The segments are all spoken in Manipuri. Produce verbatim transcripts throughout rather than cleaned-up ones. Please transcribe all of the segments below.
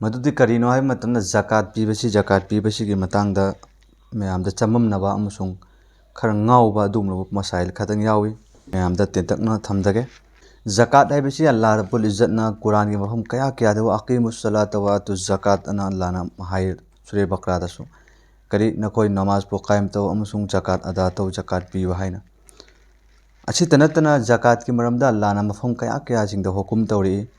ꯃꯗꯨꯗꯤ ꯀꯔꯤꯅꯣ ꯍꯥꯏꯕ ꯃꯇꯝꯗ ꯖꯀꯥꯠ ꯄꯤꯕꯁꯤ, ꯖꯀꯥꯠ ꯄꯤꯕꯁꯤꯒꯤ ꯃꯇꯥꯡꯗ ꯃꯌꯥꯝꯗ ꯆꯃꯝꯅꯕ ꯑꯃꯁꯨꯡ ꯈꯔ ꯉꯥꯎꯕ ꯑꯗꯨꯒꯨꯝꯂꯕ ꯃꯁꯥꯏꯜ ꯈꯇꯪ ꯌꯥꯎꯏ꯫ ꯃꯌꯥꯝꯗ ꯇꯦꯟꯇꯛꯅ ꯊꯝꯖꯒꯦ꯫ ꯖꯀꯥꯠ ꯍꯥꯏꯕꯁꯤ ꯑꯜꯂꯥꯍ ꯔꯕꯨꯜ ꯏꯖꯠꯅ ꯀꯨꯔꯥꯟꯒꯤ ꯃꯐꯝ ꯀꯌꯥ ꯀꯌꯥꯗ "ꯋ ꯑꯀꯤꯃꯨ ꯁꯂꯥꯇ ꯋ ꯑꯇꯨ ꯖꯀꯥꯠ" ꯑꯅ ꯑꯜꯂꯥꯍꯅ ꯍꯥꯏ ꯁꯨꯔꯦ ꯕꯀꯔꯥꯗꯁꯨ꯫ ꯀꯔꯤ, "ꯅꯈꯣꯏ ꯅꯃꯥꯖꯄꯨ ꯀꯥꯏꯝ ꯇꯧ ꯑꯃꯁꯨꯡ ꯖꯀꯥꯠ ꯑꯗꯥ ꯇꯧ, ꯖꯀꯥꯠ ꯄꯤꯌꯨ" ꯍꯥꯏꯅ꯫ ꯑꯁꯤꯇ ꯅꯠꯇꯅ ꯖꯀꯥꯠꯀꯤ ꯃꯔꯝꯗ ꯑꯜꯂꯥꯍꯅ ꯃꯐꯝ ꯀꯌꯥ ꯀꯌꯥꯁꯤꯡꯗ ꯍꯨꯀꯨꯝ ꯇꯧꯔꯛꯏ꯫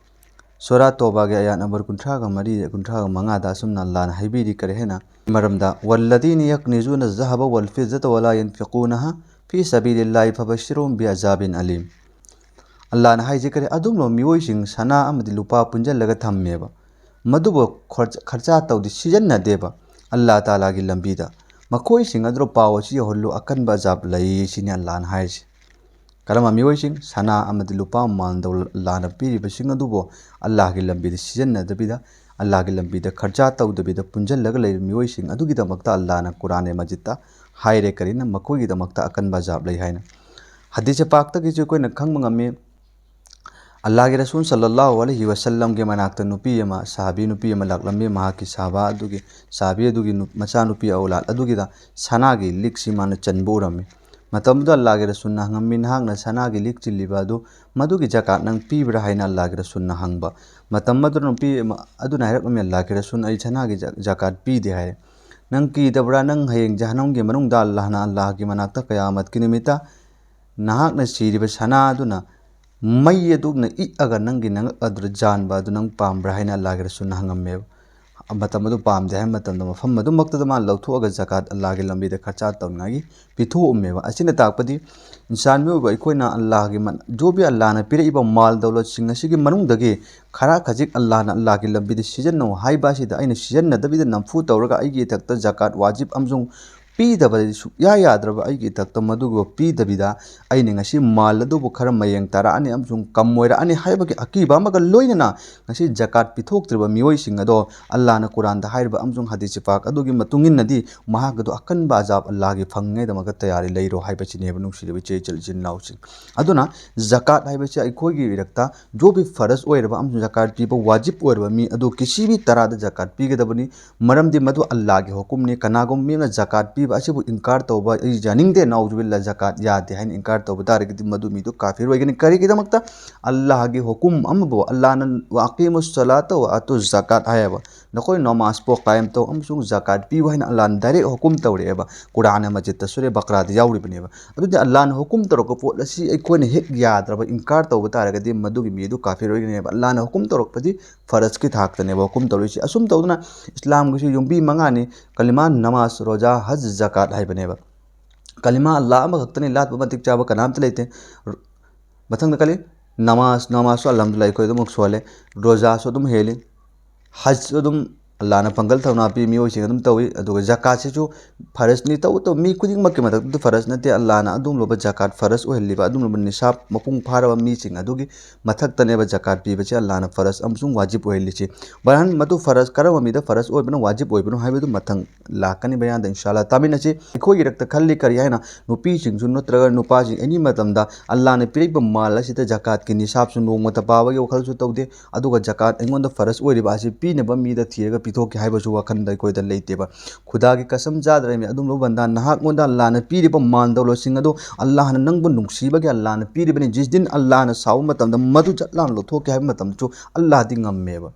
ꯁꯨꯔꯥ ꯇꯣꯕꯥꯒꯤ ꯑꯌꯥꯠ ꯅꯝꯕꯔ ꯀꯨꯟꯊ꯭ꯔꯥꯒ ꯃꯔꯤ, ꯀꯨꯟꯊ꯭ꯔꯥꯒ ꯃꯉꯥꯗ ꯑꯁꯨꯝꯅ ꯑꯜꯂꯥꯍꯅ ꯍꯥꯏꯕꯤꯔꯤ ꯀꯔꯤ ꯍꯥꯏꯅ? ꯃꯔꯝꯗ, "والذين يكنزون الذهب والفضة ولا ينفقونها في سبيل الله فبشرهم بعذاب أليم"꯫ ꯑꯜꯂꯥꯍꯅ ꯍꯥꯏꯁꯦ ꯀꯔꯤ? ꯑꯗꯨꯒꯨꯝꯂꯕ ꯃꯤꯑꯣꯏꯁꯤꯡ ꯁꯅꯥ ꯑꯃꯗꯤ ꯂꯨꯄꯥ ꯄꯨꯟꯁꯤꯜꯂꯒ ꯊꯝꯃꯦꯕ, ꯃꯗꯨꯕꯨ ꯈꯔ-, ꯈꯔꯆꯥ ꯇꯧꯗꯦ, ꯁꯤꯖꯤꯟꯅꯗꯦꯕ ꯑꯜꯂꯥꯍ ꯇꯥꯂꯥꯒꯤ ꯂꯝꯕꯤꯗ, ꯃꯈꯣꯏꯁꯤꯡ ꯑꯗꯨ ꯄꯥꯎ ꯑꯁꯤ ꯌꯧꯍꯜꯂꯨ, ꯑꯀꯟꯕ ꯑꯖꯥꯕ ꯂꯩ ꯁꯤꯅꯤ ꯑꯜꯂꯥꯍꯅ ꯍꯥꯏꯔꯤꯁꯦ꯫ ꯀꯔꯝꯕ ꯃꯤꯑꯣꯏꯁꯤꯡ? ꯁꯅꯥ ꯑꯃꯗꯤ ꯂꯨꯄꯥ ꯃꯥꯜ ꯗꯧꯂꯠ ꯑꯜꯂꯥꯍꯅ ꯄꯤꯔꯤꯕꯁꯤꯡ ꯑꯗꯨꯕꯨ ꯑꯜꯂꯥꯍꯒꯤ ꯂꯝꯕꯤꯗ ꯁꯤꯖꯤꯟꯅꯗꯕꯤꯗ, ꯑꯜꯂꯥꯍꯒꯤ ꯂꯝꯕꯤꯗ ꯈꯔꯆꯥ ꯇꯧꯗꯕꯤꯗ ꯄꯨꯟꯁꯤꯜꯂꯒ ꯂꯩꯔꯤꯕ ꯃꯤꯑꯣꯏꯁꯤꯡ ꯑꯗꯨꯒꯤꯗꯃꯛꯇ ꯑꯜꯂꯥꯍꯅ ꯀꯨꯔꯥꯟ-ꯏ ꯃꯖꯤꯗꯇ ꯍꯥꯏꯔꯦ ꯀꯔꯤꯅ? ꯃꯈꯣꯏꯒꯤꯗꯃꯛꯇ ꯑꯀꯟꯕ ꯑꯖꯥꯕ ꯂꯩ ꯍꯥꯏꯅ꯫ ꯍꯗꯤꯁ ꯄꯥꯛꯇꯒꯤꯁꯨ ꯑꯩꯈꯣꯏꯅ ꯈꯪꯕ ꯉꯝꯃꯤ, ꯑꯜꯂꯥꯍꯒꯤ ꯔꯁꯨꯜ ꯁꯜꯂꯜꯂꯥꯍꯨ ꯑꯂꯩꯍꯤ ꯋꯁꯜꯂꯝꯒꯤ ꯃꯅꯥꯛꯇ ꯅꯨꯄꯤ ꯑꯃ, ꯁꯍꯥꯕꯤ ꯅꯨꯄꯤ ꯑꯃ ꯂꯥꯛꯂꯝꯃꯤ꯫ ꯃꯍꯥꯛꯀꯤ ꯁꯍꯥꯕꯥ ꯑꯗꯨꯒꯤ, ꯁꯍꯥꯕꯤ ꯑꯗꯨꯒꯤ ꯅꯨ-, ꯃꯆꯥꯅꯨꯄꯤ ꯑꯧꯂꯥꯗ ꯑꯗꯨꯒꯤꯗ ꯁꯅꯥꯒꯤ ꯂꯤꯛꯁꯤ ꯃꯥꯅ ꯆꯟꯕ ꯎꯔꯝꯃꯤ꯫ ꯃꯇꯝꯗꯨꯗ ꯑꯜꯂꯥꯍꯒꯤ ꯔꯁꯨꯜꯅ ꯍꯪꯉꯝꯃꯤ, "ꯅꯍꯥꯛꯅ ꯁꯅꯥꯒꯤ ꯂꯤꯛ ꯆꯤꯜꯂꯤꯕ ꯑꯗꯨ, ꯃꯗꯨꯒꯤ ꯖꯀꯥꯠ ꯅꯪ ꯄꯤꯕ꯭ꯔꯥ?" ꯍꯥꯏꯅ ꯑꯜꯂꯥꯍꯒꯤ ꯔꯁꯨꯜꯅ ꯍꯪꯕ꯫ ꯃꯇꯝ ꯑꯗꯨꯗ ꯅꯨꯄꯤ ꯑꯃ ꯑꯗꯨꯅ ꯍꯥꯏꯔꯛꯂꯝꯃꯤ, "ꯑꯜꯂꯥꯍꯒꯤ ꯔꯁꯨꯜ, ꯑꯩ ꯁꯅꯥꯒꯤ ꯖ-, ꯖꯀꯥꯠ ꯄꯤꯗꯦ" ꯍꯥꯏꯔꯦ꯫ "ꯅꯪ ꯀꯤꯗꯕ꯭ꯔꯥ? ꯅꯪ ꯍꯌꯦꯡ ꯖꯍꯟꯅꯝꯒꯤ ꯃꯅꯨꯡꯗ ꯑꯜꯂꯥꯍꯅ, ꯑꯜꯂꯥꯍꯒꯤ ꯃꯅꯥꯛꯇ ꯀꯌꯥꯃꯠꯀꯤ ꯅꯨꯃꯤꯠꯇ ꯅꯍꯥꯛꯅ ꯁꯤꯔꯤꯕ ꯁꯅꯥ ꯑꯗꯨꯅ ꯃꯩ ꯑꯗꯨꯅ ꯏꯛꯑꯒ ꯅꯪꯒꯤ ꯅꯉꯛ ꯑꯗꯨꯗ ꯌꯥꯟꯕ ꯑꯗꯨ ꯅꯪ ꯄꯥꯝꯕ꯭ꯔꯥ?" ꯍꯥꯏꯅ ꯑꯜꯂꯥꯍꯒꯤ ꯔꯁꯨꯜꯅ ꯍꯪꯉꯝꯃꯦꯕ꯫ ꯃꯇꯝ ꯑꯗꯨ ꯄꯥꯝꯗꯦ ꯍꯥꯏꯕ ꯃꯇꯝꯗ, ꯃꯐꯝ ꯑꯗꯨꯃꯛꯇꯗ ꯃꯥꯅ ꯂꯧꯊꯣꯛꯑꯒ ꯖꯀꯥꯠ ꯑꯜꯂꯥꯍꯒꯤ ꯂꯝꯕꯤꯗ ꯈꯔꯆꯥ ꯇꯧꯅꯤꯡꯉꯥꯏꯒꯤ ꯄꯤꯊꯣꯛꯑꯝꯃꯦꯕ꯫ ꯑꯁꯤꯅ ꯇꯥꯛꯄꯗꯤ ꯏꯟꯁꯥꯟ ꯃꯤꯑꯣꯏꯕ ꯑꯩꯈꯣꯏꯅ ꯑꯜꯂꯥꯍꯒꯤ ꯃ-, ꯖꯣ ꯚꯤ ꯑꯜꯂꯥꯍꯅ ꯄꯤꯔꯛꯏꯕ ꯃꯥꯜ ꯗꯧꯂꯠꯁꯤꯡ ꯑꯁꯤꯒꯤ ꯃꯅꯨꯡꯗꯒꯤ ꯈꯔ ꯈꯖꯤꯛ ꯑꯜꯂꯥꯍꯅ ꯑꯜꯂꯥꯍꯒꯤ ꯂꯝꯕꯤꯗ ꯁꯤꯖꯤꯟꯅꯧ ꯍꯥꯏꯕ ꯑꯁꯤꯗ ꯑꯩꯅ ꯁꯤꯖꯤꯟꯅꯗꯕꯤꯗ ꯅꯝꯐꯨ ꯇꯧꯔꯒ ꯑꯩꯒꯤ ꯏꯊꯛꯇ ꯖꯀꯥꯠ ꯋꯥꯖꯤꯕ ꯑꯃꯁꯨꯡ ꯄꯤꯗꯕꯗꯤ ꯁꯨꯛꯌꯥ ꯌꯥꯗ꯭ꯔꯕ ꯑꯩꯒꯤ ꯏꯊꯛꯇ ꯃꯗꯨꯒꯨꯝꯕ ꯄꯤꯗꯕꯤꯗ ꯑꯩꯅ ꯉꯁꯤ ꯃꯥꯜ ꯑꯗꯨꯕꯨ ꯈꯔ ꯃꯌꯦꯡ ꯇꯥꯔꯛꯑꯅꯤ ꯑꯃꯁꯨꯡ ꯀꯝ ꯑꯣꯏꯔꯛꯑꯅꯤ ꯍꯥꯏꯕꯒꯤ ꯑꯀꯤꯕ ꯑꯃꯒ ꯂꯣꯏꯅꯅ ꯉꯁꯤ ꯖꯀꯥꯠ ꯄꯤꯊꯣꯛꯇ꯭ꯔꯤꯕ ꯃꯤꯑꯣꯏꯁꯤꯡ ꯑꯗꯣ ꯑꯜꯂꯥꯍꯅ ꯀꯨꯔꯥꯟꯗ ꯍꯥꯏꯔꯤꯕ ꯑꯃꯁꯨꯡ ꯍꯗꯤꯁ ꯄꯥꯛ ꯑꯗꯨꯒꯤ ꯃꯇꯨꯡ ꯏꯟꯅꯗꯤ ꯃꯍꯥꯛ ꯑꯗꯨ ꯑꯀꯟꯕ ꯑꯖꯥꯕ ꯑꯜꯂꯥꯍꯒꯤ ꯐꯪꯅꯤꯡꯉꯥꯏꯗꯃꯛꯇ ꯇꯌꯥꯔꯤ ꯂꯩꯔꯣ ꯍꯥꯏꯕꯁꯤꯅꯦꯕ, ꯅꯨꯡꯁꯤꯔꯕ ꯏꯆꯦ ꯏꯆꯜ ꯏꯆꯤꯟ ꯏꯅꯥꯎꯁꯤꯡ꯫ ꯑꯗꯨꯅ ꯖꯀꯥꯠ ꯍꯥꯏꯕꯁꯤ ꯑꯩꯈꯣꯏꯒꯤ ꯏꯔꯛꯇ ꯖꯣ ꯚꯤ ꯐꯔꯖ ꯑꯣꯏꯔꯕ ꯑꯃꯁꯨꯡ ꯖꯀꯥꯠ ꯄꯤꯕ ꯋꯥꯖꯤꯕ ꯑꯣꯏꯔꯕ ꯃꯤ ꯑꯗꯨ ꯀꯤꯁꯤ ꯚꯤ ꯇꯔꯥꯗ ꯖꯀꯥꯠ ꯄꯤꯒꯗꯕꯅꯤ꯫ ꯃꯔꯝꯗꯤ ꯃꯗꯨ ꯑꯜꯂꯥꯍꯒꯤ ꯍꯨꯀꯨꯝꯅꯤ꯫ ꯀꯅꯥꯒꯨꯝꯕ ꯃꯤ ꯑꯃꯅ ꯖꯀꯥꯠ ꯄꯤꯕ ꯑꯁꯤꯕꯨ ꯏꯟꯀꯥꯔ ꯇꯧꯕ, "ꯑꯩ ꯌꯥꯅꯤꯡꯗꯦ, ꯅꯥꯎꯖꯨꯕꯤꯜꯂꯥ, ꯖꯀꯥꯠ ꯌꯥꯗꯦ" ꯍꯥꯏꯅ ꯏꯟꯀꯥꯔ ꯇꯧꯕ ꯇꯥꯔꯒꯗꯤ ꯃꯗꯨ ꯃꯤꯗꯨ ꯀꯥꯐꯤꯔ ꯑꯣꯏꯒꯅꯤ꯫ ꯀꯔꯤꯒꯤꯗꯃꯛꯇ? ꯑꯜꯂꯥꯍꯒꯤ ꯍꯨꯀꯨꯝ ꯑꯃꯕꯨ, ꯑꯜꯂꯥꯍꯅ "ꯋꯥ ꯑꯀꯤꯃꯨ ꯁꯂꯥꯇ ꯋꯥ ꯑꯇꯨ ꯖꯀꯥꯠ" ꯍꯥꯏꯌꯦꯕ, "ꯅꯈꯣꯏ ꯅꯃꯥꯖꯄꯨ ꯀꯥꯌꯝ ꯇꯧ ꯑꯃꯁꯨꯡ ꯖꯀꯥꯠ ꯄꯤꯌꯨ" ꯍꯥꯏꯅ ꯑꯜꯂꯥꯍꯅ ꯗꯥꯏꯔꯦꯛ ꯍꯨꯀꯨꯝ ꯇꯧꯔꯛꯑꯦꯕ꯫ ꯀꯨꯔꯥꯟ ꯃꯖꯤꯗꯇ ꯁꯨꯔꯦ ꯕꯀꯔꯥꯗ ꯌꯥꯎꯔꯤꯕꯅꯦꯕ꯫ ꯑꯗꯨꯗꯤ ꯑꯜꯂꯥꯍꯅ ꯍꯨꯀꯨꯝ ꯇꯧꯔꯛꯄ ꯄꯣꯠ ꯑꯁꯤ ꯑꯩꯈꯣꯏꯅ ꯍꯦꯛ ꯌꯥꯗ꯭ꯔꯕ, ꯏꯟꯀꯥꯔ ꯇꯧꯕ ꯇꯥꯔꯒꯗꯤ ꯃꯗꯨꯒꯤ ꯃꯤꯗꯨ ꯀꯥꯐꯤꯔ ꯑꯣꯏꯒꯅꯦꯕ꯫ ꯑꯜꯂꯥꯍꯅ ꯍꯨꯀꯨꯝ ꯇꯧꯔꯛꯄꯗꯤ ꯐꯔꯖꯀꯤ ꯊꯥꯛꯇꯅꯦꯕ ꯍꯨꯀꯨꯝ ꯇꯧꯔꯤꯁꯤ꯫ ꯑꯁꯨꯝ ꯇꯧꯗꯅ ꯏꯁꯂꯥꯝꯒꯤꯁꯨ ꯌꯨꯝꯕꯤ ꯃꯉꯥꯅꯤ: ꯀꯂꯤꯃꯥ, ꯅꯃꯥꯖ, ꯔꯣꯖꯥ, ꯍꯖ, ꯖꯀꯥꯠ ꯍꯥꯏꯕꯅꯦꯕ꯫ ꯀꯂꯤꯃꯥ ꯑꯜꯂꯥꯍ ꯑꯃꯈꯛꯇꯅꯤ, ꯂꯥꯠꯄ ꯃꯇꯤꯛ ꯆꯥꯕ ꯀꯅꯥꯝꯇ ꯂꯩꯇꯦ꯫ ꯃꯊꯪꯗ ꯀꯔꯤ? ꯅꯃꯥꯖ, ꯅꯃꯥꯖꯁꯨ ꯑꯜꯍꯝꯗꯨꯂꯤꯜꯂꯥꯍ ꯑꯩꯈꯣꯏ ꯑꯗꯨꯃꯛ ꯁꯣꯜꯂꯦ꯫ ꯔꯣꯖꯥꯁꯨ ꯑꯗꯨꯝ ꯍꯦꯜꯂꯤ꯫ ꯍꯖꯁꯨ ꯑꯗꯨꯝ ꯑꯜꯂꯥꯍꯅ ꯄꯥꯡꯒꯜ ꯊꯧꯅꯥ ꯄꯤ, ꯃꯤꯑꯣꯏꯁꯤꯡ ꯑꯗꯨꯝ ꯇꯧꯏ꯫ ꯑꯗꯨꯒ ꯖꯀꯥꯠꯁꯤꯁꯨ ꯐꯔꯖꯅꯤ, ꯇꯧꯕꯇꯕꯨ ꯃꯤ ꯈꯨꯗꯤꯡꯃꯛꯀꯤ ꯃꯊꯛꯇꯗꯤ ꯐꯔꯖ ꯅꯠꯇꯦ꯫ ꯑꯜꯂꯥꯍꯅ ꯑꯗꯨꯒꯨꯝꯂꯕ ꯖꯀꯥꯠ ꯐꯔꯖ ꯑꯣꯏꯍꯜꯂꯤꯕ, ꯑꯗꯨꯒꯨꯝꯂꯕ ꯅꯤꯁꯥꯕ ꯃꯄꯨꯡ ꯐꯥꯔꯕ ꯃꯤꯁꯤꯡ ꯑꯗꯨꯒꯤ ꯃꯊꯛꯇꯅꯦꯕ ꯖꯀꯥꯠ ꯄꯤꯕꯁꯤ ꯑꯜꯂꯥꯍꯅ ꯐꯔꯖ ꯑꯃꯁꯨꯡ ꯋꯥꯖꯤꯕ ꯑꯣꯏꯍꯜꯂꯤꯁꯤ꯫ ꯕꯍꯔꯍꯥꯜ, ꯃꯗꯨ ꯐꯔꯖ ꯀꯔꯝꯕ ꯃꯤꯗ ꯐꯔꯖ ꯑꯣꯏꯕꯅꯣ, ꯋꯥꯖꯤꯕ ꯑꯣꯏꯕꯅꯣ ꯍꯥꯏꯕꯗꯨ ꯃꯊꯪ ꯂꯥꯛꯀꯅꯤ ꯕꯌꯥꯟꯗ ꯏꯟꯁꯥꯜꯂꯥꯍ ꯇꯥꯃꯤꯟꯅꯁꯤ꯫ ꯑꯩꯈꯣꯏꯒꯤ ꯏꯔꯛꯇ ꯈꯜꯂꯤ ꯀꯔꯤ ꯍꯥꯏꯅ? ꯅꯨꯄꯤꯁꯤꯡꯁꯨ ꯅꯠꯇ꯭ꯔꯒ ꯅꯨꯄꯥꯁꯤꯡ ꯑꯦꯅꯤ ꯃꯇꯝꯗ ꯑꯜꯂꯥꯍꯅ ꯄꯤꯔꯛꯏꯕ ꯃꯥꯜ ꯑꯁꯤꯗ ꯖꯀꯥꯠꯀꯤ ꯅꯤꯁꯥꯕꯁꯨ ꯅꯣꯡꯃꯇ ꯄꯥꯕꯒꯤ ꯋꯥꯈꯜꯁꯨ ꯇꯧꯗꯦ꯫ ꯑꯗꯨꯒ ꯖꯀꯥꯠ ꯑꯩꯉꯣꯟꯗ ꯐꯔꯖ ꯑꯣꯏꯔꯤꯕ ꯑꯁꯤ ꯄꯤꯅꯕ ꯃꯤꯗ ꯊꯤꯔꯒ ꯄꯤꯊꯣꯛꯀꯦ ꯍꯥꯏꯕꯁꯨ ꯋꯥꯈꯜꯗ ꯑꯩꯈꯣꯏꯗ ꯂꯩꯇꯦꯕ꯫ ꯈꯨꯗꯥꯒꯤ ꯀꯁꯝ ꯆꯥꯗ꯭ꯔꯕꯅꯤ, ꯑꯗꯨꯝꯂꯕ ꯕꯟꯗꯥ, ꯅꯍꯥꯛꯉꯣꯟꯗ ꯑꯜꯂꯥꯍꯅ ꯄꯤꯔꯤꯕ ꯃꯥꯜ ꯗꯧꯂꯠꯁꯤꯡ ꯑꯗꯨ ꯑꯜꯂꯥꯍꯅ ꯅꯪꯕꯨ ꯅꯨꯡꯁꯤꯕꯒꯤ ꯑꯜꯂꯥꯍꯅ ꯄꯤꯔꯤꯕꯅꯤ꯫ ꯖꯤꯁ ꯗꯤꯟ ꯑꯜꯂꯥꯍꯅ ꯁꯥꯎꯕ ꯃꯇꯝꯗ ꯃꯗꯨ ꯖꯠ ꯂꯥꯎꯅ ꯂꯧꯊꯣꯛꯀꯦ ꯍꯥꯏꯕ ꯃꯇꯝꯗꯁꯨ ꯑꯜꯂꯥꯍꯗꯤ ꯉꯝꯃꯦꯕ꯫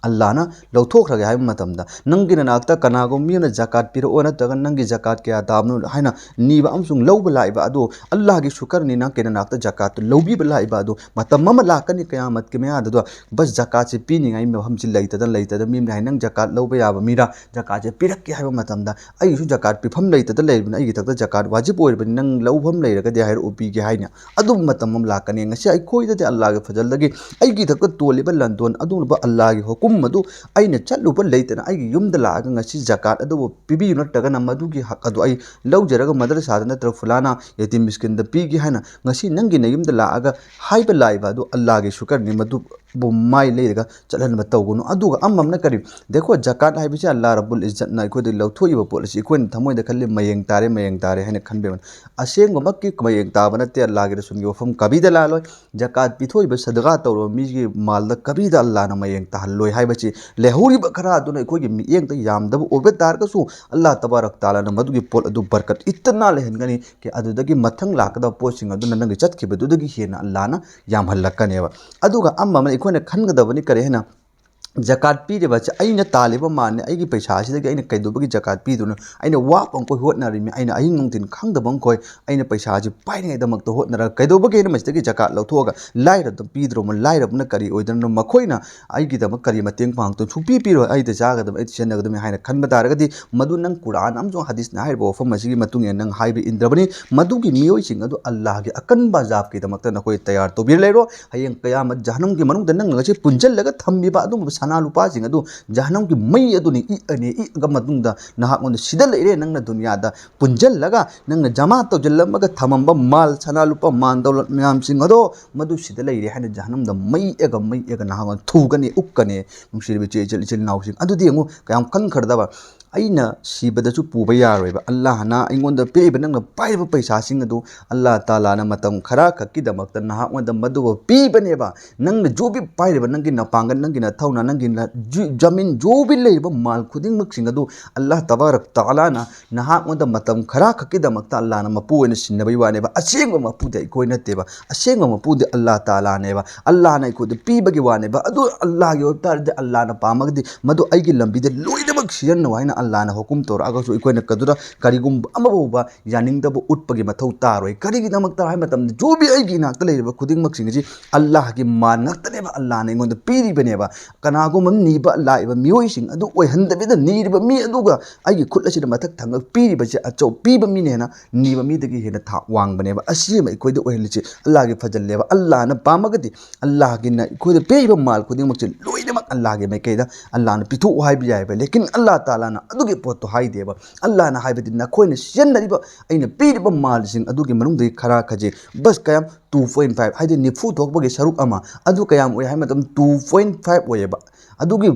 ꯑꯜꯂꯥꯍꯅ ꯂꯧꯊꯣꯛꯈ꯭ꯔꯒꯦ ꯍꯥꯏꯕ ꯃꯇꯝꯗ ꯅꯪꯒꯤ ꯅꯅꯥꯛꯇ ꯀꯅꯥꯒꯨꯝꯕ ꯃꯤ ꯑꯃꯅ ꯖꯀꯥꯠ ꯄꯤꯔꯛꯑꯣ ꯅꯠꯇ꯭ꯔꯒ ꯅꯪꯒꯤ ꯖꯀꯥꯠ ꯀꯌꯥ ꯇꯥꯕꯅꯣ ꯍꯥꯏꯅ ꯅꯤꯕ ꯑꯃꯁꯨꯡ ꯂꯧꯕ ꯂꯥꯛꯏꯕ ꯑꯗꯨ ꯑꯜꯂꯥꯍꯒꯤ ꯁꯨꯀꯔꯅꯤ, ꯅꯪꯒꯤ ꯅꯅꯥꯛꯇ ꯖꯀꯥꯠꯇꯨ ꯂꯧꯕꯤꯕ ꯂꯥꯛꯏꯕ ꯑꯗꯨ꯫ ꯃꯇꯝ ꯑꯃ ꯂꯥꯛꯀꯅꯤ ꯀꯌꯥꯃꯠꯀꯤ ꯃꯌꯥꯗꯨꯗ ꯕꯁ ꯖꯀꯥꯠꯁꯤ ꯄꯤꯅꯤꯡꯉꯥꯏ ꯃꯐꯝꯁꯤ ꯂꯩꯇꯗꯅ ꯂꯩꯇꯗꯅ ꯃꯤ ꯑꯃꯅ ꯍꯥꯏ, "ꯅꯪ ꯖꯀꯥꯠ ꯂꯧꯕ ꯌꯥꯕ ꯃꯤꯔꯥ? ꯖꯀꯥꯠꯁꯦ ꯄꯤꯔꯛꯀꯦ" ꯍꯥꯏꯕ ꯃꯇꯝꯗ ꯑꯩꯒꯤꯁꯨ ꯖꯀꯥꯠ ꯄꯤꯐꯝ ꯂꯩꯇꯗ ꯂꯩꯔꯤꯕꯅꯤ, ꯑꯩꯒꯤ ꯏꯊꯛꯇ ꯖꯀꯥꯠ ꯋꯥꯖꯤꯕ ꯑꯣꯏꯔꯤꯕꯅꯤ, ꯅꯪ ꯂꯧꯐꯝ ꯂꯩꯔꯒꯗꯤ ꯍꯥꯏꯔꯛꯎ, ꯄꯤꯒꯦ ꯍꯥꯏꯅ꯫ ꯑꯗꯨꯝꯕ ꯃꯇꯝ ꯑꯃ ꯂꯥꯛꯀꯅꯤ꯫ ꯉꯁꯤ ꯑꯩꯈꯣꯏꯗꯗꯤ ꯑꯜꯂꯥꯍꯒꯤ ꯐꯖꯜꯗꯒꯤ ꯑꯩꯒꯤ ꯏꯊꯛꯇ ꯇꯣꯜꯂꯤꯕ ꯂꯟꯗꯣꯟ ꯑꯗꯨꯒꯨꯝꯂꯕ ꯑꯜꯂꯥꯍꯒꯤ ꯍꯨꯀꯨꯝ ꯃꯗꯨ ꯑꯩꯅ ꯆꯠꯂꯨꯕ ꯂꯩꯇꯅ ꯑꯩꯒꯤ ꯌꯨꯝꯗ ꯂꯥꯛꯑꯒ ꯉꯁꯤ ꯖꯀꯥꯠ ꯑꯗꯨꯕꯨ ꯄꯤꯕꯤꯌꯨ, ꯅꯠꯇ꯭ꯔꯒꯅ ꯃꯗꯨꯒꯤ ꯍꯛ ꯑꯗꯨ ꯑꯩ ꯂꯧꯖꯔꯒ ꯃꯗꯔꯁꯥꯗ ꯅꯠꯇ꯭ꯔꯒ ꯐꯨꯂꯥꯅꯥ ꯌꯦꯇꯤꯝ ꯃꯤꯁꯀꯤꯟꯗ ꯄꯤꯒꯦ ꯍꯥꯏꯅ ꯉꯁꯤ ꯅꯪꯒꯤ ꯅꯌꯨꯝꯗ ꯂꯥꯛꯑꯒ ꯍꯥꯏꯕ ꯂꯥꯛꯏꯕ ꯑꯗꯨ ꯑꯜꯂꯥꯒꯤ ꯁꯨꯀꯔꯅꯤ, ꯃꯗꯨꯕꯨ ꯃꯥꯏ ꯂꯩꯔꯒ ꯆꯠꯍꯟꯕ ꯇꯧꯒꯅꯨ꯫ ꯑꯗꯨꯒ ꯑꯃ ꯑꯃꯅ ꯀꯔꯤ, ꯗꯦꯈꯣ, ꯖꯀꯥꯠ ꯍꯥꯏꯕꯁꯤ ꯑꯜꯂꯥ ꯔꯕꯨꯜ ꯏꯖꯠꯅ ꯑꯩꯈꯣꯏꯗ ꯂꯧꯊꯣꯛꯏꯕ ꯄꯣꯠ ꯑꯁꯤ ꯑꯩꯈꯣꯏꯅ ꯊꯃꯣꯏꯗ ꯈꯜꯂꯤ, ꯃꯌꯦꯡ ꯇꯥꯔꯦ, ꯃꯌꯦꯡ ꯇꯥꯔꯦ ꯍꯥꯏꯅ ꯈꯟꯕꯤꯕꯅꯤ꯫ ꯑꯁꯦꯡꯕꯃꯛꯀꯤ ꯃꯌꯦꯡ ꯇꯥꯕ ꯅꯠꯇꯦ꯫ ꯑꯜꯂꯥꯒꯤ ꯔꯁꯨꯜꯒꯤ ꯋꯥꯐꯝ ꯀꯕꯤꯗ ꯂꯥꯜꯂꯣꯏ꯫ ꯖꯀꯥꯠ ꯄꯤꯊꯣꯛꯏꯕ, ꯁꯗꯒꯥ ꯇꯧꯔꯕ ꯃꯤꯒꯤ ꯃꯥꯜꯗ ꯀꯕꯤꯗ ꯑꯜꯂꯥꯅ ꯃꯌꯦꯡ ꯇꯥꯍꯜꯂꯣꯏ ꯍꯥꯏꯕꯁꯤ ꯂꯩꯍꯧꯔꯤꯕ ꯈꯔ ꯑꯗꯨꯅ ꯑꯩꯈꯣꯏꯒꯤ ꯃꯤꯠꯌꯦꯡꯗ ꯌꯥꯝꯗꯕ ꯑꯣꯏꯕ ꯇꯥꯔꯒꯁꯨ, ꯑꯜꯂꯥ ꯇꯕꯥꯔꯛ ꯇꯥꯂꯥꯅ ꯃꯗꯨꯒꯤ ꯄꯣꯠ ꯑꯗꯨ ꯕꯔꯀꯠ ꯏꯠꯇꯅ ꯂꯩꯍꯟꯒꯅꯤ꯫ ꯀꯦ-, ꯑꯗꯨꯗꯒꯤ ꯃꯊꯪ ꯂꯥꯛꯀꯗꯕ ꯄꯣꯠꯁꯤꯡ ꯑꯗꯨꯅ ꯅꯪꯒꯤ ꯆꯠꯈꯤꯕꯗꯨꯗꯒꯤ ꯍꯦꯟꯅ ꯑꯜꯂꯥꯅ ꯌꯥꯝꯍꯜꯂꯛꯀꯅꯦꯕ꯫ ꯑꯗꯨꯒ ꯑꯃ ꯑꯃꯅ ꯑꯩꯈꯣꯏꯅ ꯈꯟꯒꯗꯕꯅꯤ ꯀꯔꯤ ꯍꯥꯏꯅ, ꯖꯀꯥꯠ ꯄꯤꯔꯤꯕꯁꯦ ꯑꯩꯅ ꯇꯥꯜꯂꯤꯕ ꯃꯥꯜꯅꯤ, ꯑꯩꯒꯤ ꯄꯩꯁꯥꯁꯤꯗꯒꯤ ꯑꯩꯅ ꯀꯩꯗꯧꯕꯒꯤ ꯖꯀꯥꯠ ꯄꯤꯗꯣꯏꯅꯣ? ꯑꯩꯅ ꯋꯥꯕ ꯑꯃꯈꯣꯏ ꯍꯣꯠꯅꯔꯤꯃꯤ, ꯑꯩꯅ ꯑꯍꯤꯡ ꯅꯨꯡꯊꯤꯟ ꯈꯪꯗꯕ ꯑꯃꯈꯣꯏ ꯑꯩꯅ ꯄꯩꯁꯥꯁꯤ ꯄꯥꯏꯅꯉꯩꯗꯃꯛꯇ ꯍꯣꯠꯅꯔꯒ ꯀꯩꯗꯧꯕꯒꯤ ꯑꯩꯅ ꯃꯁꯤꯗꯒꯤ ꯖꯀꯥꯠ ꯂꯧꯊꯣꯛꯑꯒ ꯂꯥꯏꯔꯕꯗ ꯄꯤꯗ꯭ꯔꯣꯃꯣ? ꯂꯥꯏꯔꯕꯅ ꯀꯔꯤ ꯑꯣꯏꯗꯣꯏꯅꯣ? ꯃꯈꯣꯏꯅ ꯑꯩꯒꯤꯗꯃꯛ ꯀꯔꯤ ꯃꯇꯦꯡ ꯄꯥꯡꯉꯛꯇꯣꯏꯅꯣ? ꯁꯨꯡꯄꯤ ꯄꯤꯔꯣꯏ꯫ ꯑꯩꯗ ꯆꯥꯒꯗꯕ, ꯑꯩꯗ ꯁꯦꯟꯅꯒꯗꯕꯅꯤ ꯍꯥꯏꯅ ꯈꯟꯕ ꯇꯥꯔꯒꯗꯤ, ꯃꯗꯨ ꯅꯪ ꯀꯨꯔꯥꯟ ꯑꯃꯁꯨꯡ ꯍꯗꯤꯁꯅ ꯍꯥꯏꯔꯤꯕ ꯋꯥꯐꯝ ꯑꯁꯤꯒꯤ ꯃꯇꯨꯡ ꯏꯟꯅ ꯅꯪ ꯍꯥꯏꯕ ꯏꯟꯗ꯭ꯔꯕꯅꯤ꯫ ꯃꯗꯨꯒꯤ ꯃꯤꯑꯣꯏꯁꯤꯡ ꯑꯗꯨ ꯑꯜꯂꯥꯍꯒꯤ ꯑꯀꯟꯕ ꯑꯖꯥꯕꯀꯤꯗꯃꯛꯇ ꯅꯈꯣꯏ ꯇꯌꯥꯔ ꯇꯧꯕꯤꯔ ꯂꯩꯔꯣ꯫ ꯍꯌꯦꯡ ꯀꯌꯥꯃꯠ ꯖꯍꯅꯝꯒꯤ ꯃꯅꯨꯡꯗ ꯅꯪꯅ ꯉꯁꯤ ꯄꯨꯟꯁꯤꯜꯂꯒ ꯊꯝꯃꯤꯕ ꯑꯗꯨꯒꯨꯝꯕ ꯁꯅꯥ ꯂꯨꯄꯥꯁꯤꯡ ꯑꯗꯨ ꯖꯍꯅꯝꯒꯤ ꯃꯩ ꯑꯗꯨꯅ ꯏꯛꯑꯅꯤ, ꯏꯛꯑꯒ ꯃꯇꯨꯡꯗ ꯅꯍꯥꯛꯉꯣꯟꯗ ꯁꯤꯗ ꯂꯩꯔꯦ ꯅꯪꯅ ꯗꯨꯅꯤꯌꯥꯗ ꯄꯨꯟꯁꯤꯜꯂꯒ ꯅꯪꯅ ꯖꯃꯥ ꯇꯧꯁꯤꯜꯂꯝꯃꯒ ꯊꯝꯃꯝꯕ ꯃꯥꯜ, ꯁꯅꯥ ꯂꯨꯄꯥ, ꯃꯥꯜ ꯗꯧꯂꯠ ꯃꯌꯥꯝꯁꯤꯡ ꯑꯗꯣ ꯃꯗꯨ ꯁꯤꯗ ꯂꯩꯔꯦ ꯍꯥꯏꯅ ꯖꯍꯅꯝꯗ ꯃꯩ ꯏꯛꯑꯒ, ꯃꯩ ꯏꯛꯑꯒ ꯅꯍꯥꯛꯉꯣꯟꯗ ꯊꯨꯒꯅꯤ, ꯎꯛꯀꯅꯤ꯫ ꯅꯨꯡꯁꯤꯔꯤꯕ ꯏꯆꯦ, ꯏꯆꯤꯜ, ꯏꯆꯤꯜ ꯏꯅꯥꯎꯁꯤꯡ, ꯑꯗꯨꯗꯤ ꯌꯦꯡꯉꯨ ꯀꯌꯥꯝ ꯈꯟꯈ꯭ꯔꯗꯕ꯫ ꯑꯩꯅ ꯁꯤꯕꯗꯁꯨ ꯄꯨꯕ ꯌꯥꯔꯣꯏꯕ꯫ ꯑꯜꯂꯥꯍꯅ ꯑꯩꯉꯣꯟꯗ ꯄꯤꯔꯤꯕ, ꯅꯪꯅ ꯄꯥꯏꯔꯤꯕ ꯄꯩꯁꯥꯁꯤꯡ ꯑꯗꯨ ꯑꯜꯂꯥ ꯇꯥꯂꯥꯅ ꯃꯇꯝ ꯈꯔ ꯈꯛꯀꯤꯗꯃꯛꯇ ꯅꯍꯥꯛꯉꯣꯟꯗ ꯃꯗꯨꯕꯨ ꯄꯤꯕꯅꯦꯕ꯫ ꯅꯪꯅ ꯖꯣꯕꯤ ꯄꯥꯏꯔꯤꯕ, ꯅꯪꯒꯤ ꯅꯄꯥꯡꯒꯜ, ꯅꯪꯒꯤ ꯅꯊꯧꯅꯥ, ꯅꯪꯒꯤ ꯅ-, ꯖꯨ-, ꯖꯃꯤꯟ ꯖꯣꯕꯤ ꯂꯩꯔꯤꯕ ꯃꯥꯜ ꯈꯨꯗꯤꯡꯃꯛꯁꯤꯡ ꯑꯗꯨ ꯑꯜꯂꯥ ꯇꯕꯥꯔꯛ ꯇꯥꯂꯥꯅ ꯅꯍꯥꯛꯉꯣꯟꯗ ꯃꯇꯝ ꯈꯔ ꯈꯛꯀꯤꯗꯃꯛꯇ ꯑꯜꯂꯥꯅ ꯃꯄꯨ ꯑꯣꯏꯅ ꯁꯤꯟꯅꯕꯒꯤ ꯋꯥꯅꯦꯕ꯫ ꯑꯁꯦꯡꯕ ꯃꯄꯨꯗꯤ ꯑꯩꯈꯣꯏ ꯅꯠꯇꯦꯕ꯫ ꯑꯁꯦꯡꯕ ꯃꯄꯨꯗꯤ ꯑꯜꯂꯥ ꯇꯥꯂꯥꯅꯦꯕ꯫ ꯑꯜꯂꯥꯅ ꯑꯩꯈꯣꯏꯗ ꯄꯤꯕꯒꯤ ꯋꯥꯅꯦꯕ꯫ ꯑꯗꯨ ꯑꯜꯂꯥꯒꯤ ꯑꯣꯏꯕ ꯇꯥꯔꯗꯤ, ꯑꯜꯂꯥꯅ ꯄꯥꯝꯃꯒꯗꯤ ꯃꯗꯨ ꯑꯩꯒꯤ ꯂꯝꯕꯤꯗ ꯂꯣꯏꯅꯃꯛ ꯁꯤꯖꯤꯟꯅꯧ ꯍꯥꯏꯅ ꯑꯜꯂꯥꯅ ꯍꯨꯀꯨꯝ ꯇꯧꯔꯛꯑꯒꯁꯨ ꯑꯩꯈꯣꯏꯅ ꯀꯗꯨꯗ ꯀꯔꯤꯒꯨꯝꯕ ꯑꯃ ꯐꯥꯎꯕ ꯌꯥꯅꯤꯡꯗꯕ ꯎꯠꯄꯒꯤ ꯃꯊꯧ ꯇꯥꯔꯣꯏ꯫ ꯀꯔꯤꯒꯤꯗꯃꯛꯇ ꯍꯥꯏꯕ ꯃꯇꯝꯗ, ꯖꯣꯕꯤ ꯑꯩꯒꯤ ꯏꯅꯥꯛꯇ ꯂꯩꯔꯤꯕ ꯈꯨꯗꯤꯡꯃꯛꯁꯤꯡ ꯑꯁꯤ ꯑꯜꯂꯥꯍꯒꯤ ꯃꯥꯜ ꯉꯥꯛꯇꯅꯦꯕ, ꯑꯜꯂꯥꯅ ꯑꯩꯉꯣꯟꯗ ꯄꯤꯔꯤꯕꯅꯦꯕ꯫ ꯀꯅꯥꯒꯨꯝꯕ ꯑꯃ ꯅꯤꯕ ꯂꯥꯛꯏꯕ ꯃꯤꯑꯣꯏꯁꯤꯡ ꯑꯗꯨ ꯑꯣꯏꯍꯟꯗꯕꯤꯗ, ꯅꯤꯔꯤꯕ ꯃꯤ ꯑꯗꯨꯒ ꯑꯩꯒꯤ ꯈꯨꯠ ꯑꯁꯤꯗ ꯃꯊꯛ ꯊꯪꯒ ꯄꯤꯔꯤꯕꯁꯦ, ꯑꯆꯧ ꯄꯤꯕ ꯃꯤꯅ ꯍꯦꯟꯅ ꯅꯤꯕ ꯃꯤꯗꯒꯤ ꯍꯦꯟꯅ ꯊꯥꯛ ꯋꯥꯡꯕꯅꯦꯕ꯫ ꯑꯁꯤ ꯑꯃ ꯑꯩꯈꯣꯏꯗ ꯑꯣꯏꯍꯜꯂꯤꯁꯦ ꯑꯜꯂꯥꯍꯒꯤ ꯐꯖꯜꯅꯦꯕ꯫ ꯑꯜꯂꯥꯍꯅ ꯄꯥꯝꯃꯒꯗꯤ ꯑꯜꯂꯥꯍꯒꯤꯅ ꯑꯩꯈꯣꯏꯗ ꯄꯤꯔꯤꯕ ꯃꯥꯜ ꯈꯨꯗꯤꯡꯃꯛꯁꯦ ꯂꯣꯏꯅꯃꯛ ꯑꯜꯂꯥꯍꯒꯤ ꯃꯥꯏꯀꯩꯗ ꯑꯜꯂꯥꯍꯅ ꯄꯤꯊꯣꯛꯎ ꯍꯥꯏꯕ ꯌꯥꯏꯕ꯫ ꯂꯦꯀꯤꯟ ꯑꯜꯂꯥꯍ ꯇꯥꯂꯥꯅ ꯑꯗꯨꯒꯤ ꯄꯣꯠꯇꯣ ꯍꯥꯏꯗꯦꯕ꯫ ꯑꯜꯂꯥꯍꯅ ꯍꯥꯏꯕꯗꯤ ꯅꯈꯣꯏꯅ ꯁꯤꯖꯤꯟꯅꯔꯤꯕ, ꯑꯩꯅ ꯄꯤꯔꯤꯕ ꯃꯥꯜꯁꯤꯡ ꯑꯗꯨꯒꯤ ꯃꯅꯨꯡꯗꯒꯤ ꯈꯔ ꯈꯖꯤꯛ, ꯕꯁ ꯀꯌꯥꯝ, ꯇꯨ ꯄꯣꯏꯟ ꯐꯥꯏꯚ, ꯍꯥꯏꯗꯤ ꯅꯤꯐꯨ ꯊꯣꯛꯄꯒꯤ ꯁꯔꯨꯛ ꯑꯃ, ꯑꯗꯨ ꯀꯌꯥꯝ ꯑꯣꯏ ꯍꯥꯏꯕ ꯃꯇꯝꯗ, ꯇꯨ ꯄꯣꯏꯟ ꯐꯥꯏꯚ ꯑꯣꯏꯌꯦꯕ꯫ ꯑꯗꯨꯒꯤ